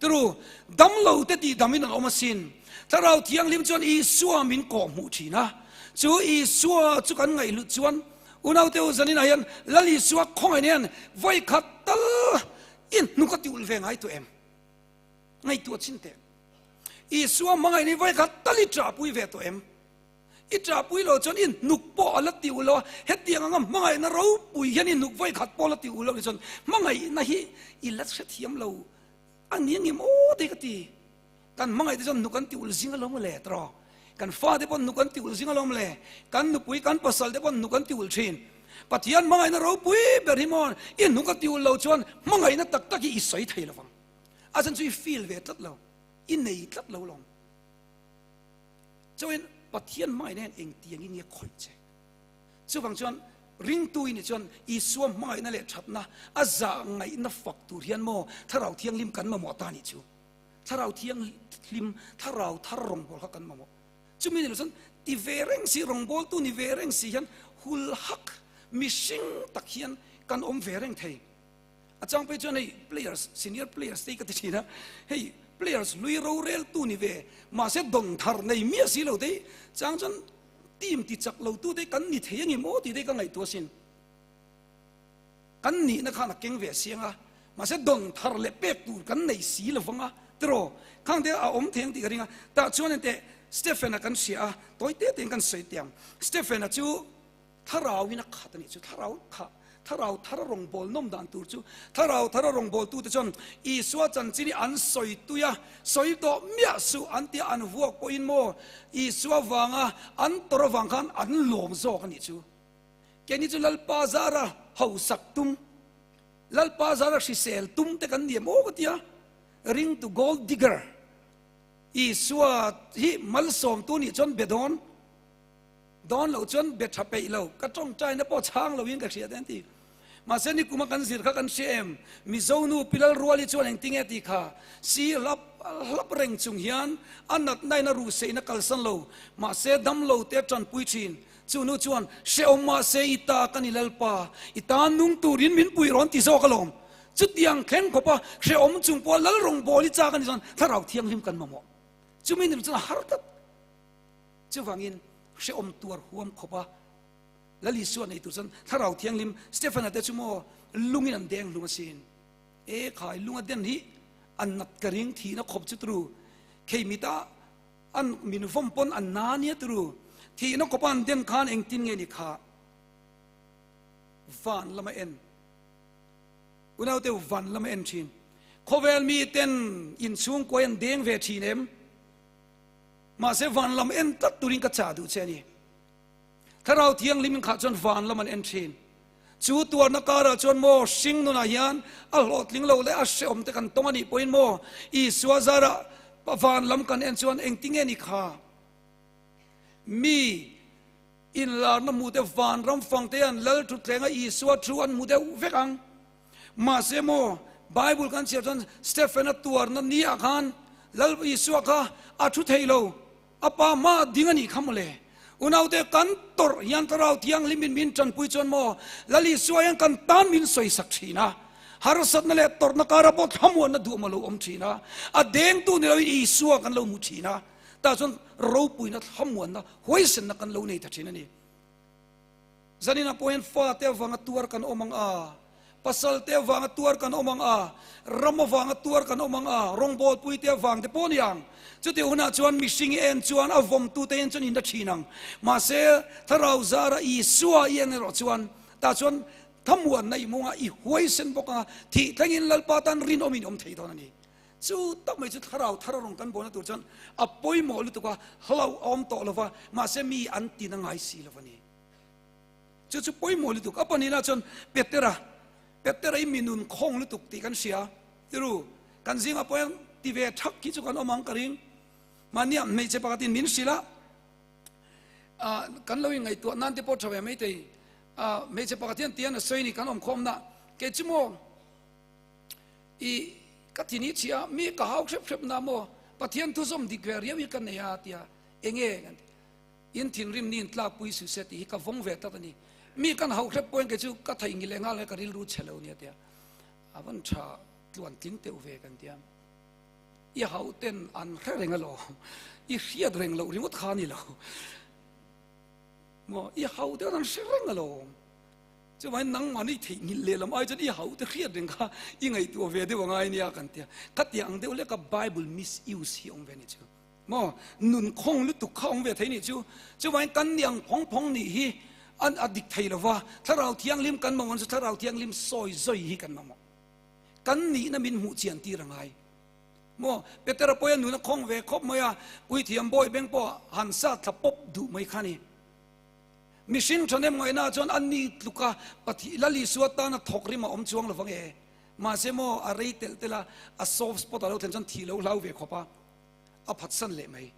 A: Turu, damlo te tih damin an awm asin. Thlarau Thianghlim chuan Isua min kawh hmuh thin a. Chu Isua chu kan ngaihhlut chuan unaute u zaninah hian Lal Isua khawngaih hian vawi khat tal i hnuk a ti ulh ve ngai tawh em? Ngaihtuah chin teh. Isua hmangaih ni vawi khat tal i ṭahpui ve tawh em? I ṭahpui lo chuan i hnuk pawh a la ti ulh lo a, hetiang anga hmangaihna ropui hian i hnuk vawi khat pawh a la ti ulh lo ni chuan hmangaihna hi i la hrethiam lo a ni ang em aw te ka ti. Kan hmangaih te chuan hnuk an ti ulh zing alawm le tiraw? Kan fate pawh hnuk an ti ulh zing alawm le? Kan nupui kan pasal te pawh hnuk an ti ulh thin. Pathian hmangaihna ropui ber hi maw i hnuk a ti ulh lo chuan hmangaihna tak tak hi i sawi thei lovang. A chhan chu i feel ve tlat lo, i nei tlat lo lawm. Chuan Pathian hmangaihna hian engtiangin nge khawih che? Chuvang chuan ringtu i nih chuan Isua hmangaihna leh thatna a zah ngaihna fak tur hian maw Thlarau Thianghlim kan mamawh ta nih chu. Thlarau Thianghlim, Thlarau thar rawngbâwl kha kan mamawh. Chumi ni lo chuan ti ve reng si, rawngbâwltu ni ve reng si hian hul hak mihring tak hian kan awm ve reng thei. A chang phei chuan hei players, senior players te hi ka ti thin a, hei players hlui roreltu ni ve mahse dawn thar nei miah si lo te hi chang chuan Team ti chak lo tu te kan ni thei angem aw tih te ka ngaihtuah asin. Kan nihna khan a keng ve siang a, mahse dawn thar leh pek tur kan nei si lo vang a, tiraw? Khang te a awm thei ang tih ka ring a, tah chuan enteh Stephen-a kan hria a, tawi te tein kan sawi teh ang. Stephen-a chu Thlarauin a khat a nih chu, thlarau kha, thlarau thar rawngbâwl nawm dan tur chu, thlarau thara rawngbâwltute chuan Isua chanchin hi an sawi tui a, sawi tawh miah suh an tia an vuak pawhin maw Isua vanga an tawrh avang khan an lawm zawk a nih chu. Keini chu Lalpa zara hausak tum, Lalpa zara hrisel tum te kan ni em aw ka tia, ring to gold digger Isua hi malsawmtu nih chuan be dawn. Dawn loh chuan be tha peih lo, ka tawngtaina pawh chhang loin ka hria te an ti. Mahse nikuma kan zir kha kan hria em? Mizo nu Pilal Ruali chuan engtinge ti kha? Si hlap hlap reng chung hian a natnain a ruhseihna kalsan lo, mahse dam lo te a tanpui thin. Chu nu chuan, Hrehawm mahse i ta ka ni Lalpa, i tan nung turin min pui rawn ti zawk alawm. Chutiang thleng khawpa hrehawm chung pawha Lal rawngbâwl i châk a ni chuan Thlarau Thianghlim kan mamawh. Chumi ni chuan a har tlat. Chuvangin hrehawm tuar huam khawp a, Lal Isua nei tur chuan Thlarau Thianghlim Stephen-a te chu maw lungin an deng hlum asin. E khai, lunga den hi an nat ka ring thihna khawp chu turu. Khei mita an min vawm pawn an na nia turu. Thihna khawpa an den khan engtin nge ni kha? Van lama en. Unaute van lama en thin. Khawvel miten inchhungkuai an deng ve thin em? Mahse van lam en tlat turin ka chah duh che a ni. Thlarau Thianghlim in khah chuan van lam an en thin. Chu tuarna karah chuan maw hring nunah hian a hlawhtling lo leh a hrehawm te kan tawng a nih pawhin maw Isua zarah van lam kan en chuan engtinge ni kha? Mi inlarna hmu te vanram fang te hian Lal Thutthlenga Isua thu an hmu deuh vek ang. Mahse maw, Bible kan chhiar chuan Stephen-a tuarna ni ah khan Lal Isua kha a thu thei lo, a pa hma a ding a nih kha mawle. Unaute kan tawrh hian Thlarau Thianghlimin min tanpui chuan maw, Lal Isua hian kan tan min sawisak thin a, harsatna leh tawrhna kara pawh thlamuanna duhawm a lo awm thin a, a dengtu ni loin Isua kan lo hmu thin a, tah chuan ropuina thlamuanna huaisenna kan lo nei ta thin a ni. Zaninah pawh hian fate avanga tuar kan awm ang a, pasalte avanga tuar kan awm ang a, ram avanga tuar kan awm ang a, rawngbawlpuite avang te pawh a ni ang. Chutih hunah chuan mihring i en chuan a vawmtute en chuan in la thin ang. Mahse, Thlarau zara Isua i en erawh chuan tah chuan thamuanna i hmung a, i huaisen bawk ang a, thih thlengin Lalpa tan rinawmin i awm thei dawn a ni. Chu tak mai chu Thlarau thar a rawn kan bawhna tur chuan a pawimawh lutuk a, hlauh a awm tawh lo va, mahse mi an tin a ngai si lo a ni. Chu chu pawimawh lutuk. A pahnihna chuan Petera, Petera hi mi nun khawng lutuk tih kan hria. Tiru, kan zingah pawh hian ti ve thak hi chu kan awm ang ka ring. Mahnia hmeichhe pakhatin min hrilh a. Kan lo inngaihtuah nan te pawh tha ve maithei. Hmeichhe pakhat hian tian a sawi ni kan awmkhawmna kei chu maw i ka thin hi chhia mi ka hau hrep hrep na maw Pathian thu zawm dik ve riau hi ka nei a tia enge kan ti in thinrim ni in tlakpui su se tih hi ka vawng ve tlat a ni. Mi kan hau hrep pawhin kei chu ka theih ngil leh nghal ka rilru chhe lo nia tia a van tha tluan tling teuh ve kan tia. I hauh ten an hre reng alawm, i hriat reng loh ringawt kha a ni lo. Maw, i hauh te an hre reng alawm. Chuvangin nangmahni theihnghilh lehlam ai chuan i hauh te hriat reng kha i ngaihtuah ve deuh angai nia kan tia. Khatiang ang deuh leka Bible misuse hi awm ve ni chu. Maw, nun khawng lutuk kha awm ve thei ni chu. Chuvangin kan ni ang phawng phawng nih hi an a dik thei lova, Thlarau Thianghlim kan mamawh chu Thlarau Thianghlim sawi zawi hi kan mamawh. Kan nihna min hmuh chian tir a ngai. Maw, Petera pawh hian nuna khawng ve khawp mai a, puithiam bawi beng pawh han sat thla pawp duh mai kha ni. Mihring thahnem ngaihna chuan a ni tluka Pathi Lal Isua tana thawk rim a awm chuang lovang e. Mahse maw, a rei telh telh a, a soft spot a lo thlen chuan thih lo hlau ve khawp a, a phatsan leh mai.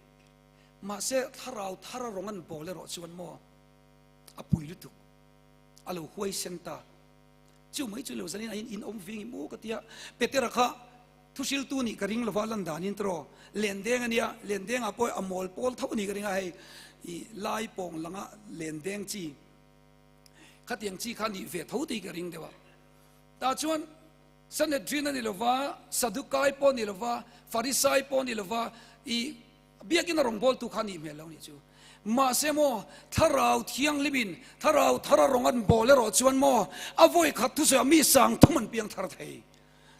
A: Mahse, thlarau thar a rawng an bawl erawh chuan maw, a pui lutuk. A lo huaisen ta. Chu mai chu lo zanin a in awm ving i mu ka tia. Petera kha thuhriltu nih ka ring lova lan danin tiraw lendeng a nia, lendengah pawh a mawl pawl tho nih ka ring a hei i lai pawng langa lendeng chi khatiang chi kha nih ve tho tih ka ring deuh a. Tah chuan Sanhedrin a ni lova, Sadukai pawh a ni lova, Farisai pawh a ni lova i Biakinn a rawngbawltu kha nih hmel lo nih chu. Mahse maw, Thlarau Thianghlimin Thlarau thar a rawn an bawl erawh chuan maw, a vawi khat thusawiah mi sang thum an piang thar thei.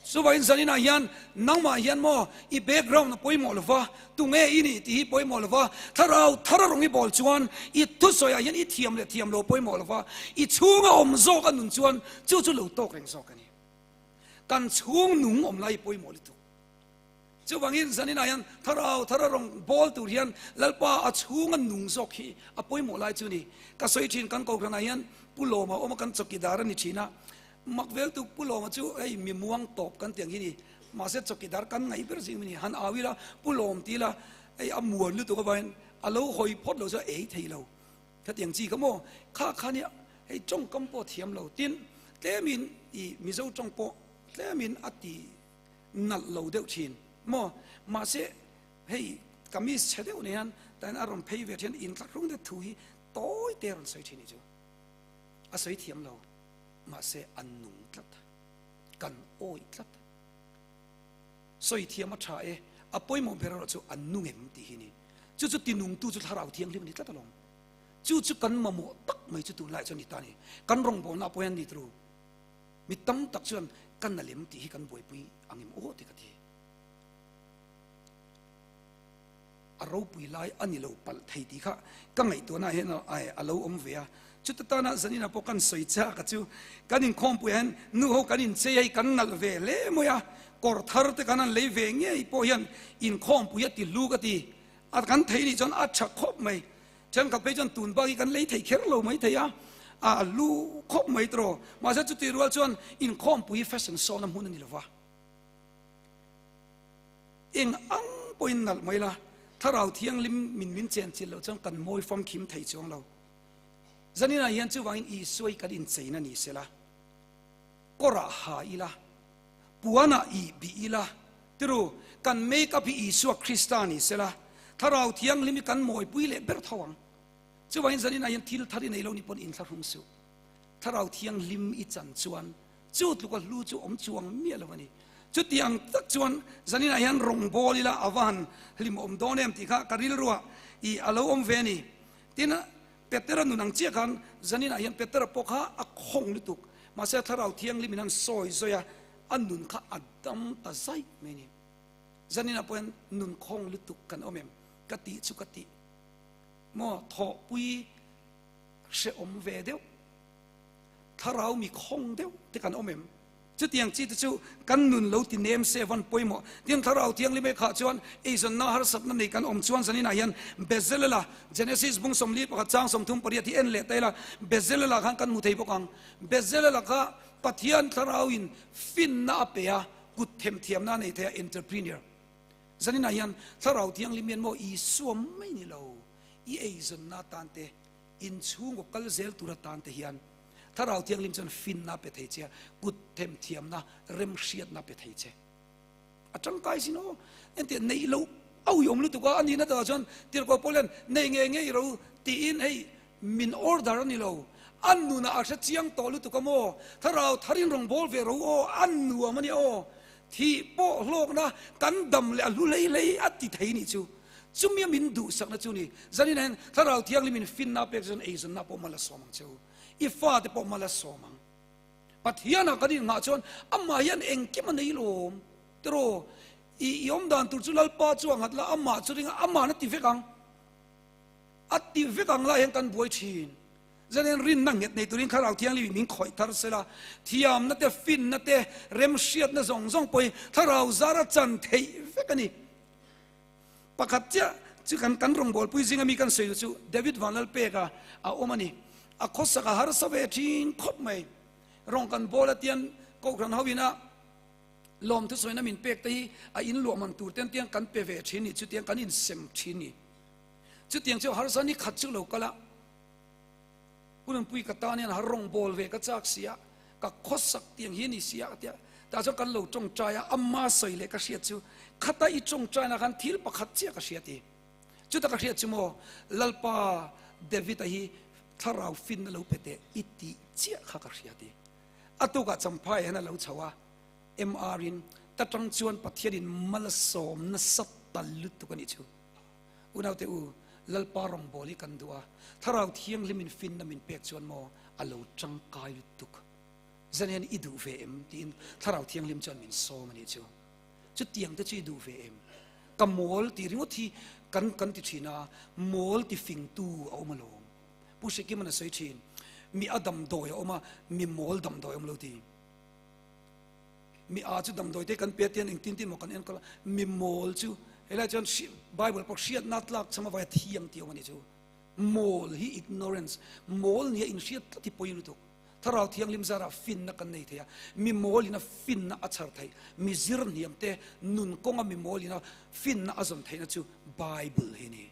A: Chuvangin zaninah hian nangmah hian maw i background a pawimawh lova, tunge i nih tih hi pawimawh lova, Thlarau thar a rawn i bawl chuan i thusawiah hian i thiam leh thiam lo pawimawh lova, i chhunga awm zawk a nun chuan chu chu lo tawk reng zawk a ni. Kan chhung nung awm lai pawimawh lutuk. Chuvangin zaninah hian Thlarau thar a rawn bawl tur hian Lalpa a chhunga nung zawk hi a pawimawh lai chu ni. Ka sawi thin kan kohhranah hian Pu Lawma awm a kan chawkidar a ni thin a, Makvel tuk Pu Lawma chu hei mi muang tawp kan ti ang hi ni. Mahse chawkidar kan ngaih ber zing mi ni. Han au ila Pu Lawm ti ila hei a muan lutuk avangin a lo hawi phawt lo chu a ei thei lo. Khatiang chi kha maw kha kha nia hei tawngkam pawh thiam lo tin tlemin i Mizo tawng pawh tlemin a ti nalh lo deuh thin maw? Mahse hei kamis chhe deuh nei hian tain a rawn phei ve thin inthlahrung deuh thu hi tawi te a rawn sawi thin hi chu a sawi thiam lo mahse an nung tlat kan awih tlat sawi thiam a tha e a pawimawh ber erawh chu an nung em tih hi ni chu chu tinungtu chu thlarau thianghlim a ni tlat alawm chu chu kan mamawh tak mai chu tunlai chuan ni ta ni kan rawngbawlna pawh hian ni turu Mi tam tak chuan ka na lem tih hi kan buaipui ang em aw tih ka ti. A ropui lai a ni lo palh thei tih kha ka ngaihtuahna hian a lo awm ve a. Chuta tana zaninah pawh kan sawi chak a chu kan inkhawmpui hian nu ho kan inchei hei kan nalh ve hle mai a, kawr thar te kan han lei ve ngei pawh hian inkhawmpui a ti hlu ka ti. A kan thei nih chuan a tha khawp mai. Thenkhat phei chuan tun bak hi kan lei thei kher lo mai thei a, a lu khawp mai tawh. Mahse chutih rual chuan inkhawmpui fashion show na hmun a ni lo va. Eng ang pawhin nalh mai la, Thlarau Thianghlim min min chenchilh loh chuan kan mawi famkhim thei chuang lo. Zaninah hian chuvangin Isua hi kan incheina ni sela, kawrah ha ila, puanah ih bih ila, tiru, kan make up hi Isua Krista ni sela, Thlarau Thianghlim hi kan mawipui leh ber tho ang. Chuvangin zaninah hian thil thar i nei lo ni pawn inthlahrung suh. Thlarau Thianghlim i chan chuan chu tluka hlu chu awm chuang miah lo a ni. Chuti ang tak chuan zaninah hian rawngbâwl ila a va han hlim awm dawn em tih kha ka rilruah i a lo awm ve a ni. Tin, Petera nun ang chiah khan zaninah hian Petera pawh kha a khawng lutuk. Mahse a Thlarau Thianghlim in an sawi zawi a, a nun kha a dam ta zai mai a ni. Zaninah pawh hian nun khawng lutuk kan awm em? Ka tih chu ka tih. Maw thawhpui hrehawm ve deuh, Thlarau mi khawng deuh te kan awm em? Chutiang chi te chu kan nun lo ti nem se van pawimawh. Tin, Thlarau Thianghlim e khah chuan eizawnna harsatna nei kan awm chuan zaninah hian Bezelela, Genesis bung 41 chang 38 hi en leh ta ila, Bezelela khan kan hmu thei bawk ang. Bezelela kha Pathian Thlarauin finna a pe a, kut themthiamna a nei thei a, entrepreneur. Zaninah hian Thlarau Thianghlim hian maw Isua mai ni lo. I eizawnna atan te, inchhungkaw kal zel tur atan te hian Thlarau Thianghlim chuan finna a pe thei che a, kut themthiamna, remhriatna a pe thei che. A tangkai sin aw, engtiah neih loh a uiawm lutuk a, a nihna takah chuan tirhkoh pawh hian nei ngei ngei ro tiin hei min order a ni lo, a nunah a hre chiang tawh lutuk a maw, Thlarau tharin rawn bawl ve ro aw, a nuam a nia aw, thih pawh hlawkna kan dam leh a hlu hlei hlei a ti thei nih chu. Chumia min duhsakna chu ni, zanin hian Thlarau Thianghlim in finna pek chuan eizawnna pawh mal a sawm ang che u, i fate pawh mal a sawm ang. Pathianah kan inngah chuan amah hian engkim a nei lawm tiraw? I i awm dan tur chu Lalpa chu a nghat la, amah chu ring a, amahna ti vek ang. A ti vek ang lai hian kan buai thin. Zanin rinna nghet nei turin Thlarau Thianghlim in min khawih thar sela, thiamna te, finna te, remhriatna zawng zawng pawh hi Thlarau zara chan theih vek a ni. Pakhat chiah chu kan kan rawngbawlpui zinga mi kan sawi chu David Vanlalpeka a awm a ni. A khawsak a harsa ve thin khawp mai. Rawng kan bawl a tian Kohhran ho ina lawmthu sawina min pek te hi a in luah man tur ten tiang kan pe ve thin ni, chutiang kan insem thin ni. Chutiang chu harsa ni khat chu lo kal a, Hunpui ka tan hian har rawngbâwl ve ka châk si a, ka khawsak tiang hi a ni si a ka ti a. Tah chuan kan lo tawngtai a, amma sawi leh ka hriat chu khata i tawngtaina khan thil pakhat chiah ka hria ti. Chuta ka hriat chu maw, Lalpa David-a hi thlarau finna lo pe teh i tih chiah kha ka hria ti. A tukah Champhai hian a lo chho a, MR-in ta tang chuan Pathianin malsawm nasa tal lutuk a nih chu. Unaute u, Lalpa rawngbâwl hi kan duh a, Thlarau Thianghlimin finna min pêk chuan maw a lo ṭangkai lutuk. Zan hian i duh ve em? tiin Thlarau Thianghlim chuan min sâwm a nih chu. Chutiang te chu i duh ve em? Ka mâwl tih ringawt hi kan kan ti ṭhîn a, mâwl ti fingtu a awm alawm. Pu Hrekima'n a sawi ṭhîn, Mi a damdawi a awm a, mi mâwl damdawi a awm lo ti. Mi a chu damdawi te kan pe tian engtin tin maw kan enkawl a, mi mawl chu helai chuan Bible pawh hriatna tlak chham avanga thiang tih awm a nih chu. Mawl hi ignorance, mawl nia inhriat tlat hi pawi lutuk. Thlarau Thianghlim zarah finna kan nei thei a, mi mawlin a finna a chhar theih, mi zir hniam te nun kawnga mi mawlin a finna a zawn theihna chu Bible hi a ni.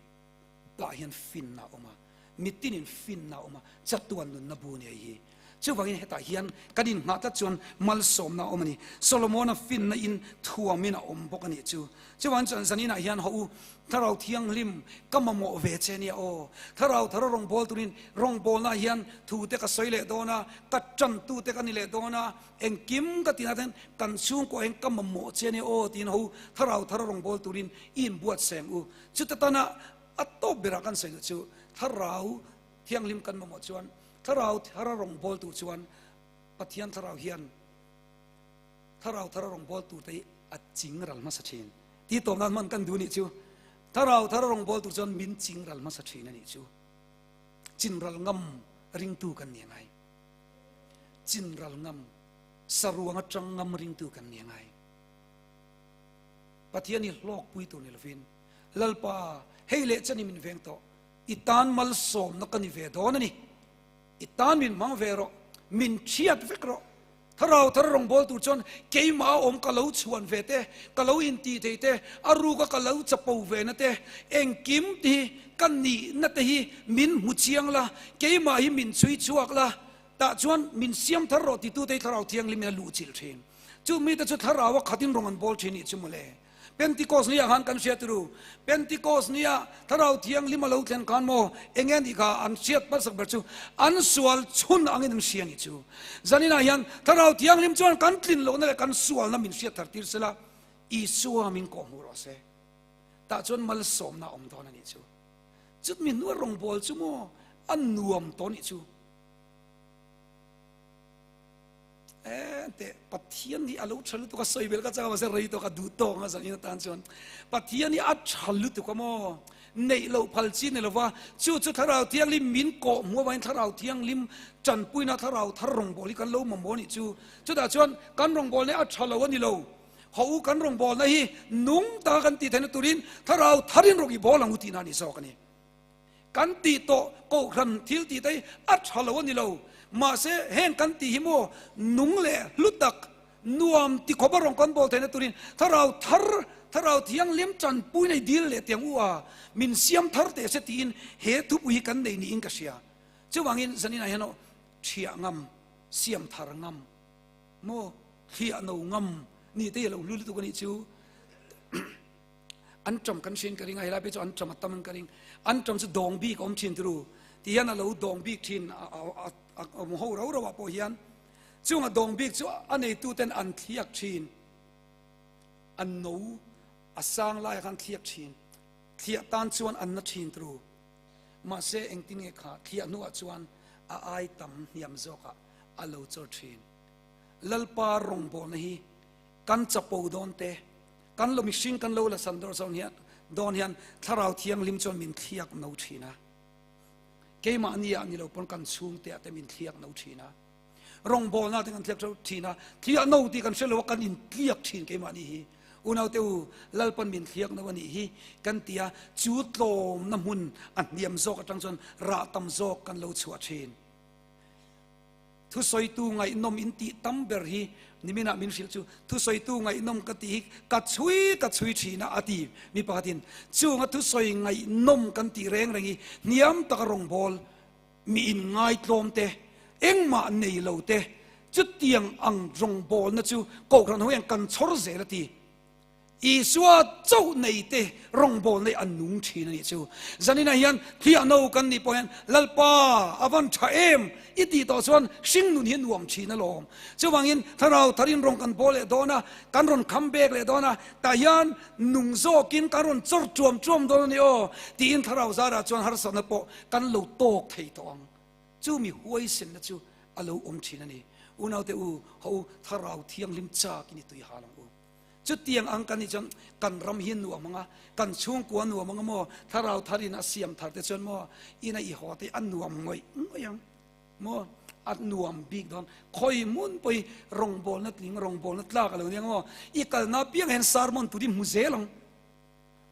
A: Tah hian finna a awm a, mitinin finna a awm a, chatuan nunna bu nei hi. Chuvangin hetah hian kan inngah tlat chuan malsawmna a awm a ni. Solomona finna in thuamin a awm bawk a nih chu. Chuvangin chuan zaninah hian haw u, Thlarau Thianghlim ka mamawh ve che nia aw. Thlarau thar rawngbâwl turin rawngbâwlnaah hian thu te ka sawi leh dawn a, ka ṭantu te ka ni leh dawn a, engkim ka tihna ten kan chhungkuah hian ka mamawh che nia aw tiin haw u, Thlarau thar rawngbâwl turin i inbuatsaih ang u. Chuta tana a tawp berah kan sawi duh chu Thlarau Thianghlim kan mamawh chuan Thlarau thara rawngbâwl tur chuan Pathian Thlarau hian Thlarau thara rawngbâwl turte hi a ching ral hmasa ṭhîn. Tih tawp nân hman kan duh nih chu Thlarau thara rawngbâwl tur chuan min ching ral hmasa ṭhîn a nih chu. Chin ral ngam ringtu kan ni angai. Chin ral ngam, saruang aṭang ngam ringtu kan ni angai. Pathian hi hlawkpui tur ni lovin, Lalpa, hei leh chen hi min veng tawh, i tan malsawmna ka ni ve dawn a ni. I tan min hmang ve rawh, min thiat vek rawh. Thlarau thar rawngbâwl tur chuan keimah a awm ka lo chhuan ve te, ka lo intih thei te, a ruka ka lo chapo ve na te, engkim te hi ka nihna te hi min hmu chiang la, keimah hi min chhui chhuak la, tah chuan min siam thar rawh titute hi Thlarau Thianghlimin a luhchilh thin. Chu mite chu Thlarau a khatin rawn an bawl thin nih chu mawle. Pentikos nia khan kan hriat ru. Pentikos nia Thlarau Thianghlim a lo thlen khan maw eng nge nih kha an hriat hmasak ber chu an sual chhun angin an hria nih chu. Zaninah hian Thlarau Thianghlim chuan kan tlin lohna leh kan sualna min hriat thar tir sela Isua min kawhhmuh rawh se. Tah chuan malsawmna a awm dawn a nih chu. Chutmi hnuai rawngbâwl chu maw a nuam tawh nih chu. Teh Pathian hi a lo tha lutuk a sawi vel ka changa mahse rei tawk a duh tawk a zanin atan chuan Pathian hi a tha lutuk a maw neih loh phal chi ni lova chu chu Thlarau Thianghlim min kawh hmuh avangin Thlarau Thianghlim tanpuina Thlarau thar rawngbâwl hi kan lo mamawh a nih chu chutah chuan kan rawngbâwlna hi a tha lo a ni lo haw u kan rawngbâwlna hi nung taka kan tih theihna turin Thlarau tharin rawng i bâwl ang u tihna a ni zawk a ni. Kan tih tawh kohhran thil tih te hi a tha lo a ni lo. Mahse, heng kan tih hi maw nung leh hlu tak, nuam ti khawpa rawn kan bawl theihna turin thlarau thar Thlarau Thianghlim tanpui nei dil leh tiang u a, min siam thar teh se tiin he thupui hi kan nei niin ka hria. Chuvangin zaninah hian aw thiah ngam, siam thar ngam maw, thliah no ngam ni te hi a lo hlu lutuk a nih chu. An ṭam kan hriain ka ring a, helai phei chu an ṭam a tam in ka ring. An ṭam chu dawng bik a awm ṭhin turu. Ti hian a lo dawng bik ṭhin a awm ho rau rauah pawh hian chunga dawng bik chu a neituten an thliak ṭhin. A no a sang laiah khan thliak ṭhin. Thliah tan chuan an na ṭhin turu. Mahse engtin nge kha thliah hnuah chuan a ai tam hniam zawkah a lo chawr ṭhin. Lalpa rawngbawlna hi kan chapo dawn te, Kan lo mihring kan lo la san dawr zawn hian dawn hian Thlarau Thianghlim chuan min thliak no thin a. Keimahni ah ni lo pawn kan chhungte ah te min thliak no thin a. Rawngbawlna te kan thliak tho thin a. Thliah no tih kan hre lo a kan intliak thin keimahni hi. Unaute u, Lalpan min thliak no a nih hi kan ti a, chu tlawmna hmun a hniam zawk atang chuan rah tam zawk kan lo chhuah thin. Thusawitu ngaihnawm in tih tam ber hi niminah min hrilh chu thusawitu ngaihnawm ka tih hi ka chhui ka chhui thin a a ti. Mi pakhatin chunga thusawi ngaihnawm kan tih reng reng hi hniam taka rawngbâwl mi in ngaitlawm te, engmah nei lo te chutiang ang rawngbâwlna chu Kohhran ho hian kan chhawr zel a ti. Isua chauh nei te rawngbâwl nei an nung ṭhin a nih chu. Zaninah hian thliah no kan nih pawh hian Lalpa a van ṭha em i tih tawh chuan hringnun hi a nuam ṭhin alawm. Chuvangin Thlarau tharin rawn kan bawl leh dawn a, kan rawn kham bek leh dawn a, tah hian nung zawkin kan rawn chawr ṭuam ṭuam dawn a ni aw tiin Thlarau zarah chuan harsatna pawh kan lo tawk thei tawh ang. Chu mi huaisenna chu a lo awm ṭhin a ni. Unaute u, haw u, Thlarau Thianghlim châkin i tui hal ang u. Chutiang ang kan nih chuan kan ram hi nuam ang a, kan chhungkua nuam ang a maw, thlarau thar in a siam thar te chuan maw ina i haw te a nuam ngawih ngawih ang maw, a nuam bik dawn. Khawi hmun pawh hi rawngbawlna tling, rawngbawlna tlak a lo nia maw, i kalna apiang hian sermon tur hi hmu zel ang.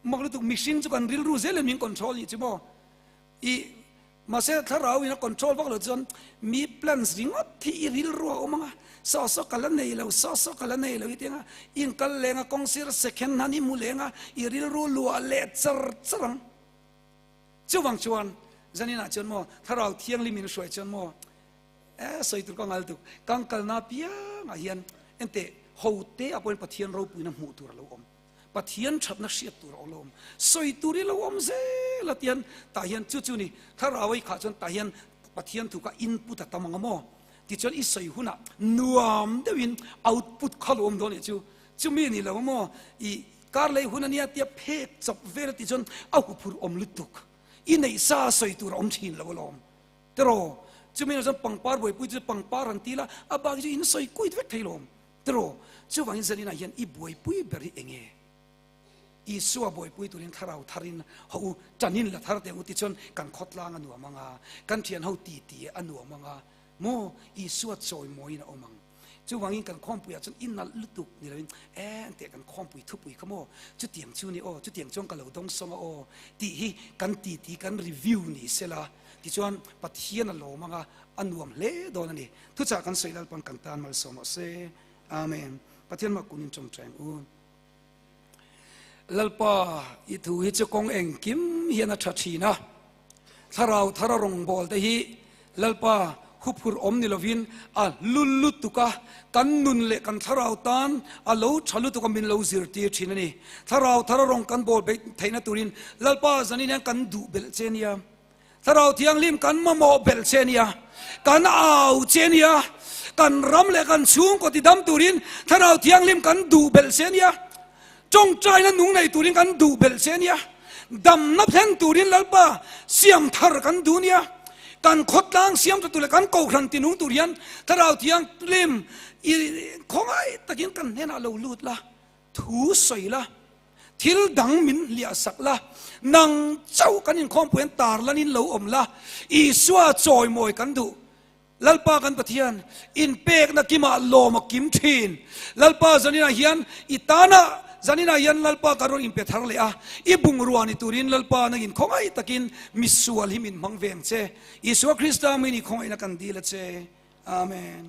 A: Mak lutuk mihring chu kan rilru zel in min control nih chu maw. I Mahse thlarau in a control vak lo chuan mi plans ringawt hi i rilru a awm ang a, saw saw ka la nei lo, saw saw ka la nei lo i ti ang a, i inkal leng a, kawng sir second han i hmu leng a, i rilru luah leh char char ang. Chuvang chuan zaninah chuan maw thlarau thianghlim in hruai chuan maw eh sawi tur ka ngal tuk, kan kalna piangah hian enteh ho te ah pawhin Pathian ropuina hmuh tur a lo awm. Pathian thatna hriat tur a awm, sawi tur i lo awm zel a tian tah hian chu chu ni thlarau i khah chuan tah hian Pathian thu kha input a tam ang a maw tichuan i sawi hunah nuam deuhin output kha lo awm dawn nih chu chumi ni lo a maw i kar lei hun ania tia phek chawp vel a tih chuan a huphurh awm lutuk i neih sa sawi tur a awm thin lo alawm tiraw chumi chuan pangpar buaipui chu pangpar an ti la a bak hi chu in sawi kuit vek thei lawm. Tiraw, chuvangin zaninah hian i buaipui ber hi enge? Isua buaipui turin thlarau tharin ho u, tanin la thar teh u tichuan kan khawtlang a nuam ang a, kan thian ho titi a nuam ang a, maw Isua chawimawiin a awm ang. Chuvangin kan khawmpuiah chuan i nalh lutuk ni loin, e teh kan khawmpui thupui kha maw, chutiang chu ni aw, chutiang chuan ka lo dawngsawng a aw tih hi kan titi kan review ni sela, tichuan Pathian a lawm ang a, a nuam hle dawn a ni. Thuchah kan sawi Lalpan kan tan malsawm rawh se. Amen. Pathian mah kun in tawngtai ang u. Lalpa i thu hi chu kawng engkim hian a tha thin a. Thlarau thara rawngbâwl te hi Lalpa huphurh awm ni lovin a hlu lutuk a, kan nun leh kan thlarau tan a lo tha lutuk a min lo zirtir thin a ni. Thlarau thara rawng kan bawl beih theihna turin Lalpa zanin hian kan duh belh che nia. Thlarau Thianghlim kan mamawh belh che nia, kan au che nia, kan ram leh kan chhungkaw ti dam turin Thlarau Thianghlim kan duh belh che nia, tawngtaina nung nei turin kan duh belh che nia, damna thlen turin Lalpa siam thar kan duh nia, kan khawtlang siam tha tur leh kan kohhran ti nung tur hian Thlarau Thianghlim i khawngaih takin kan hnenah lo lut la, thu sawi la. Thil dang min hliah sak la, nang chauh kan inkhawmpui an tar lanin lo awm la, Isua chawimawi kan duh. Lalpa kan Pathian, inpekna kimah lawm a kim thin. Lalpa zaninah hian i tana zaninah hian Lalpa kan rawn inpe thar leh a, i bungrua ni turin Lalpa nangin khawngaih takin misual hi min hmang ve ang che. Isua Krista mini khawngaihna kan dil a che. Amen.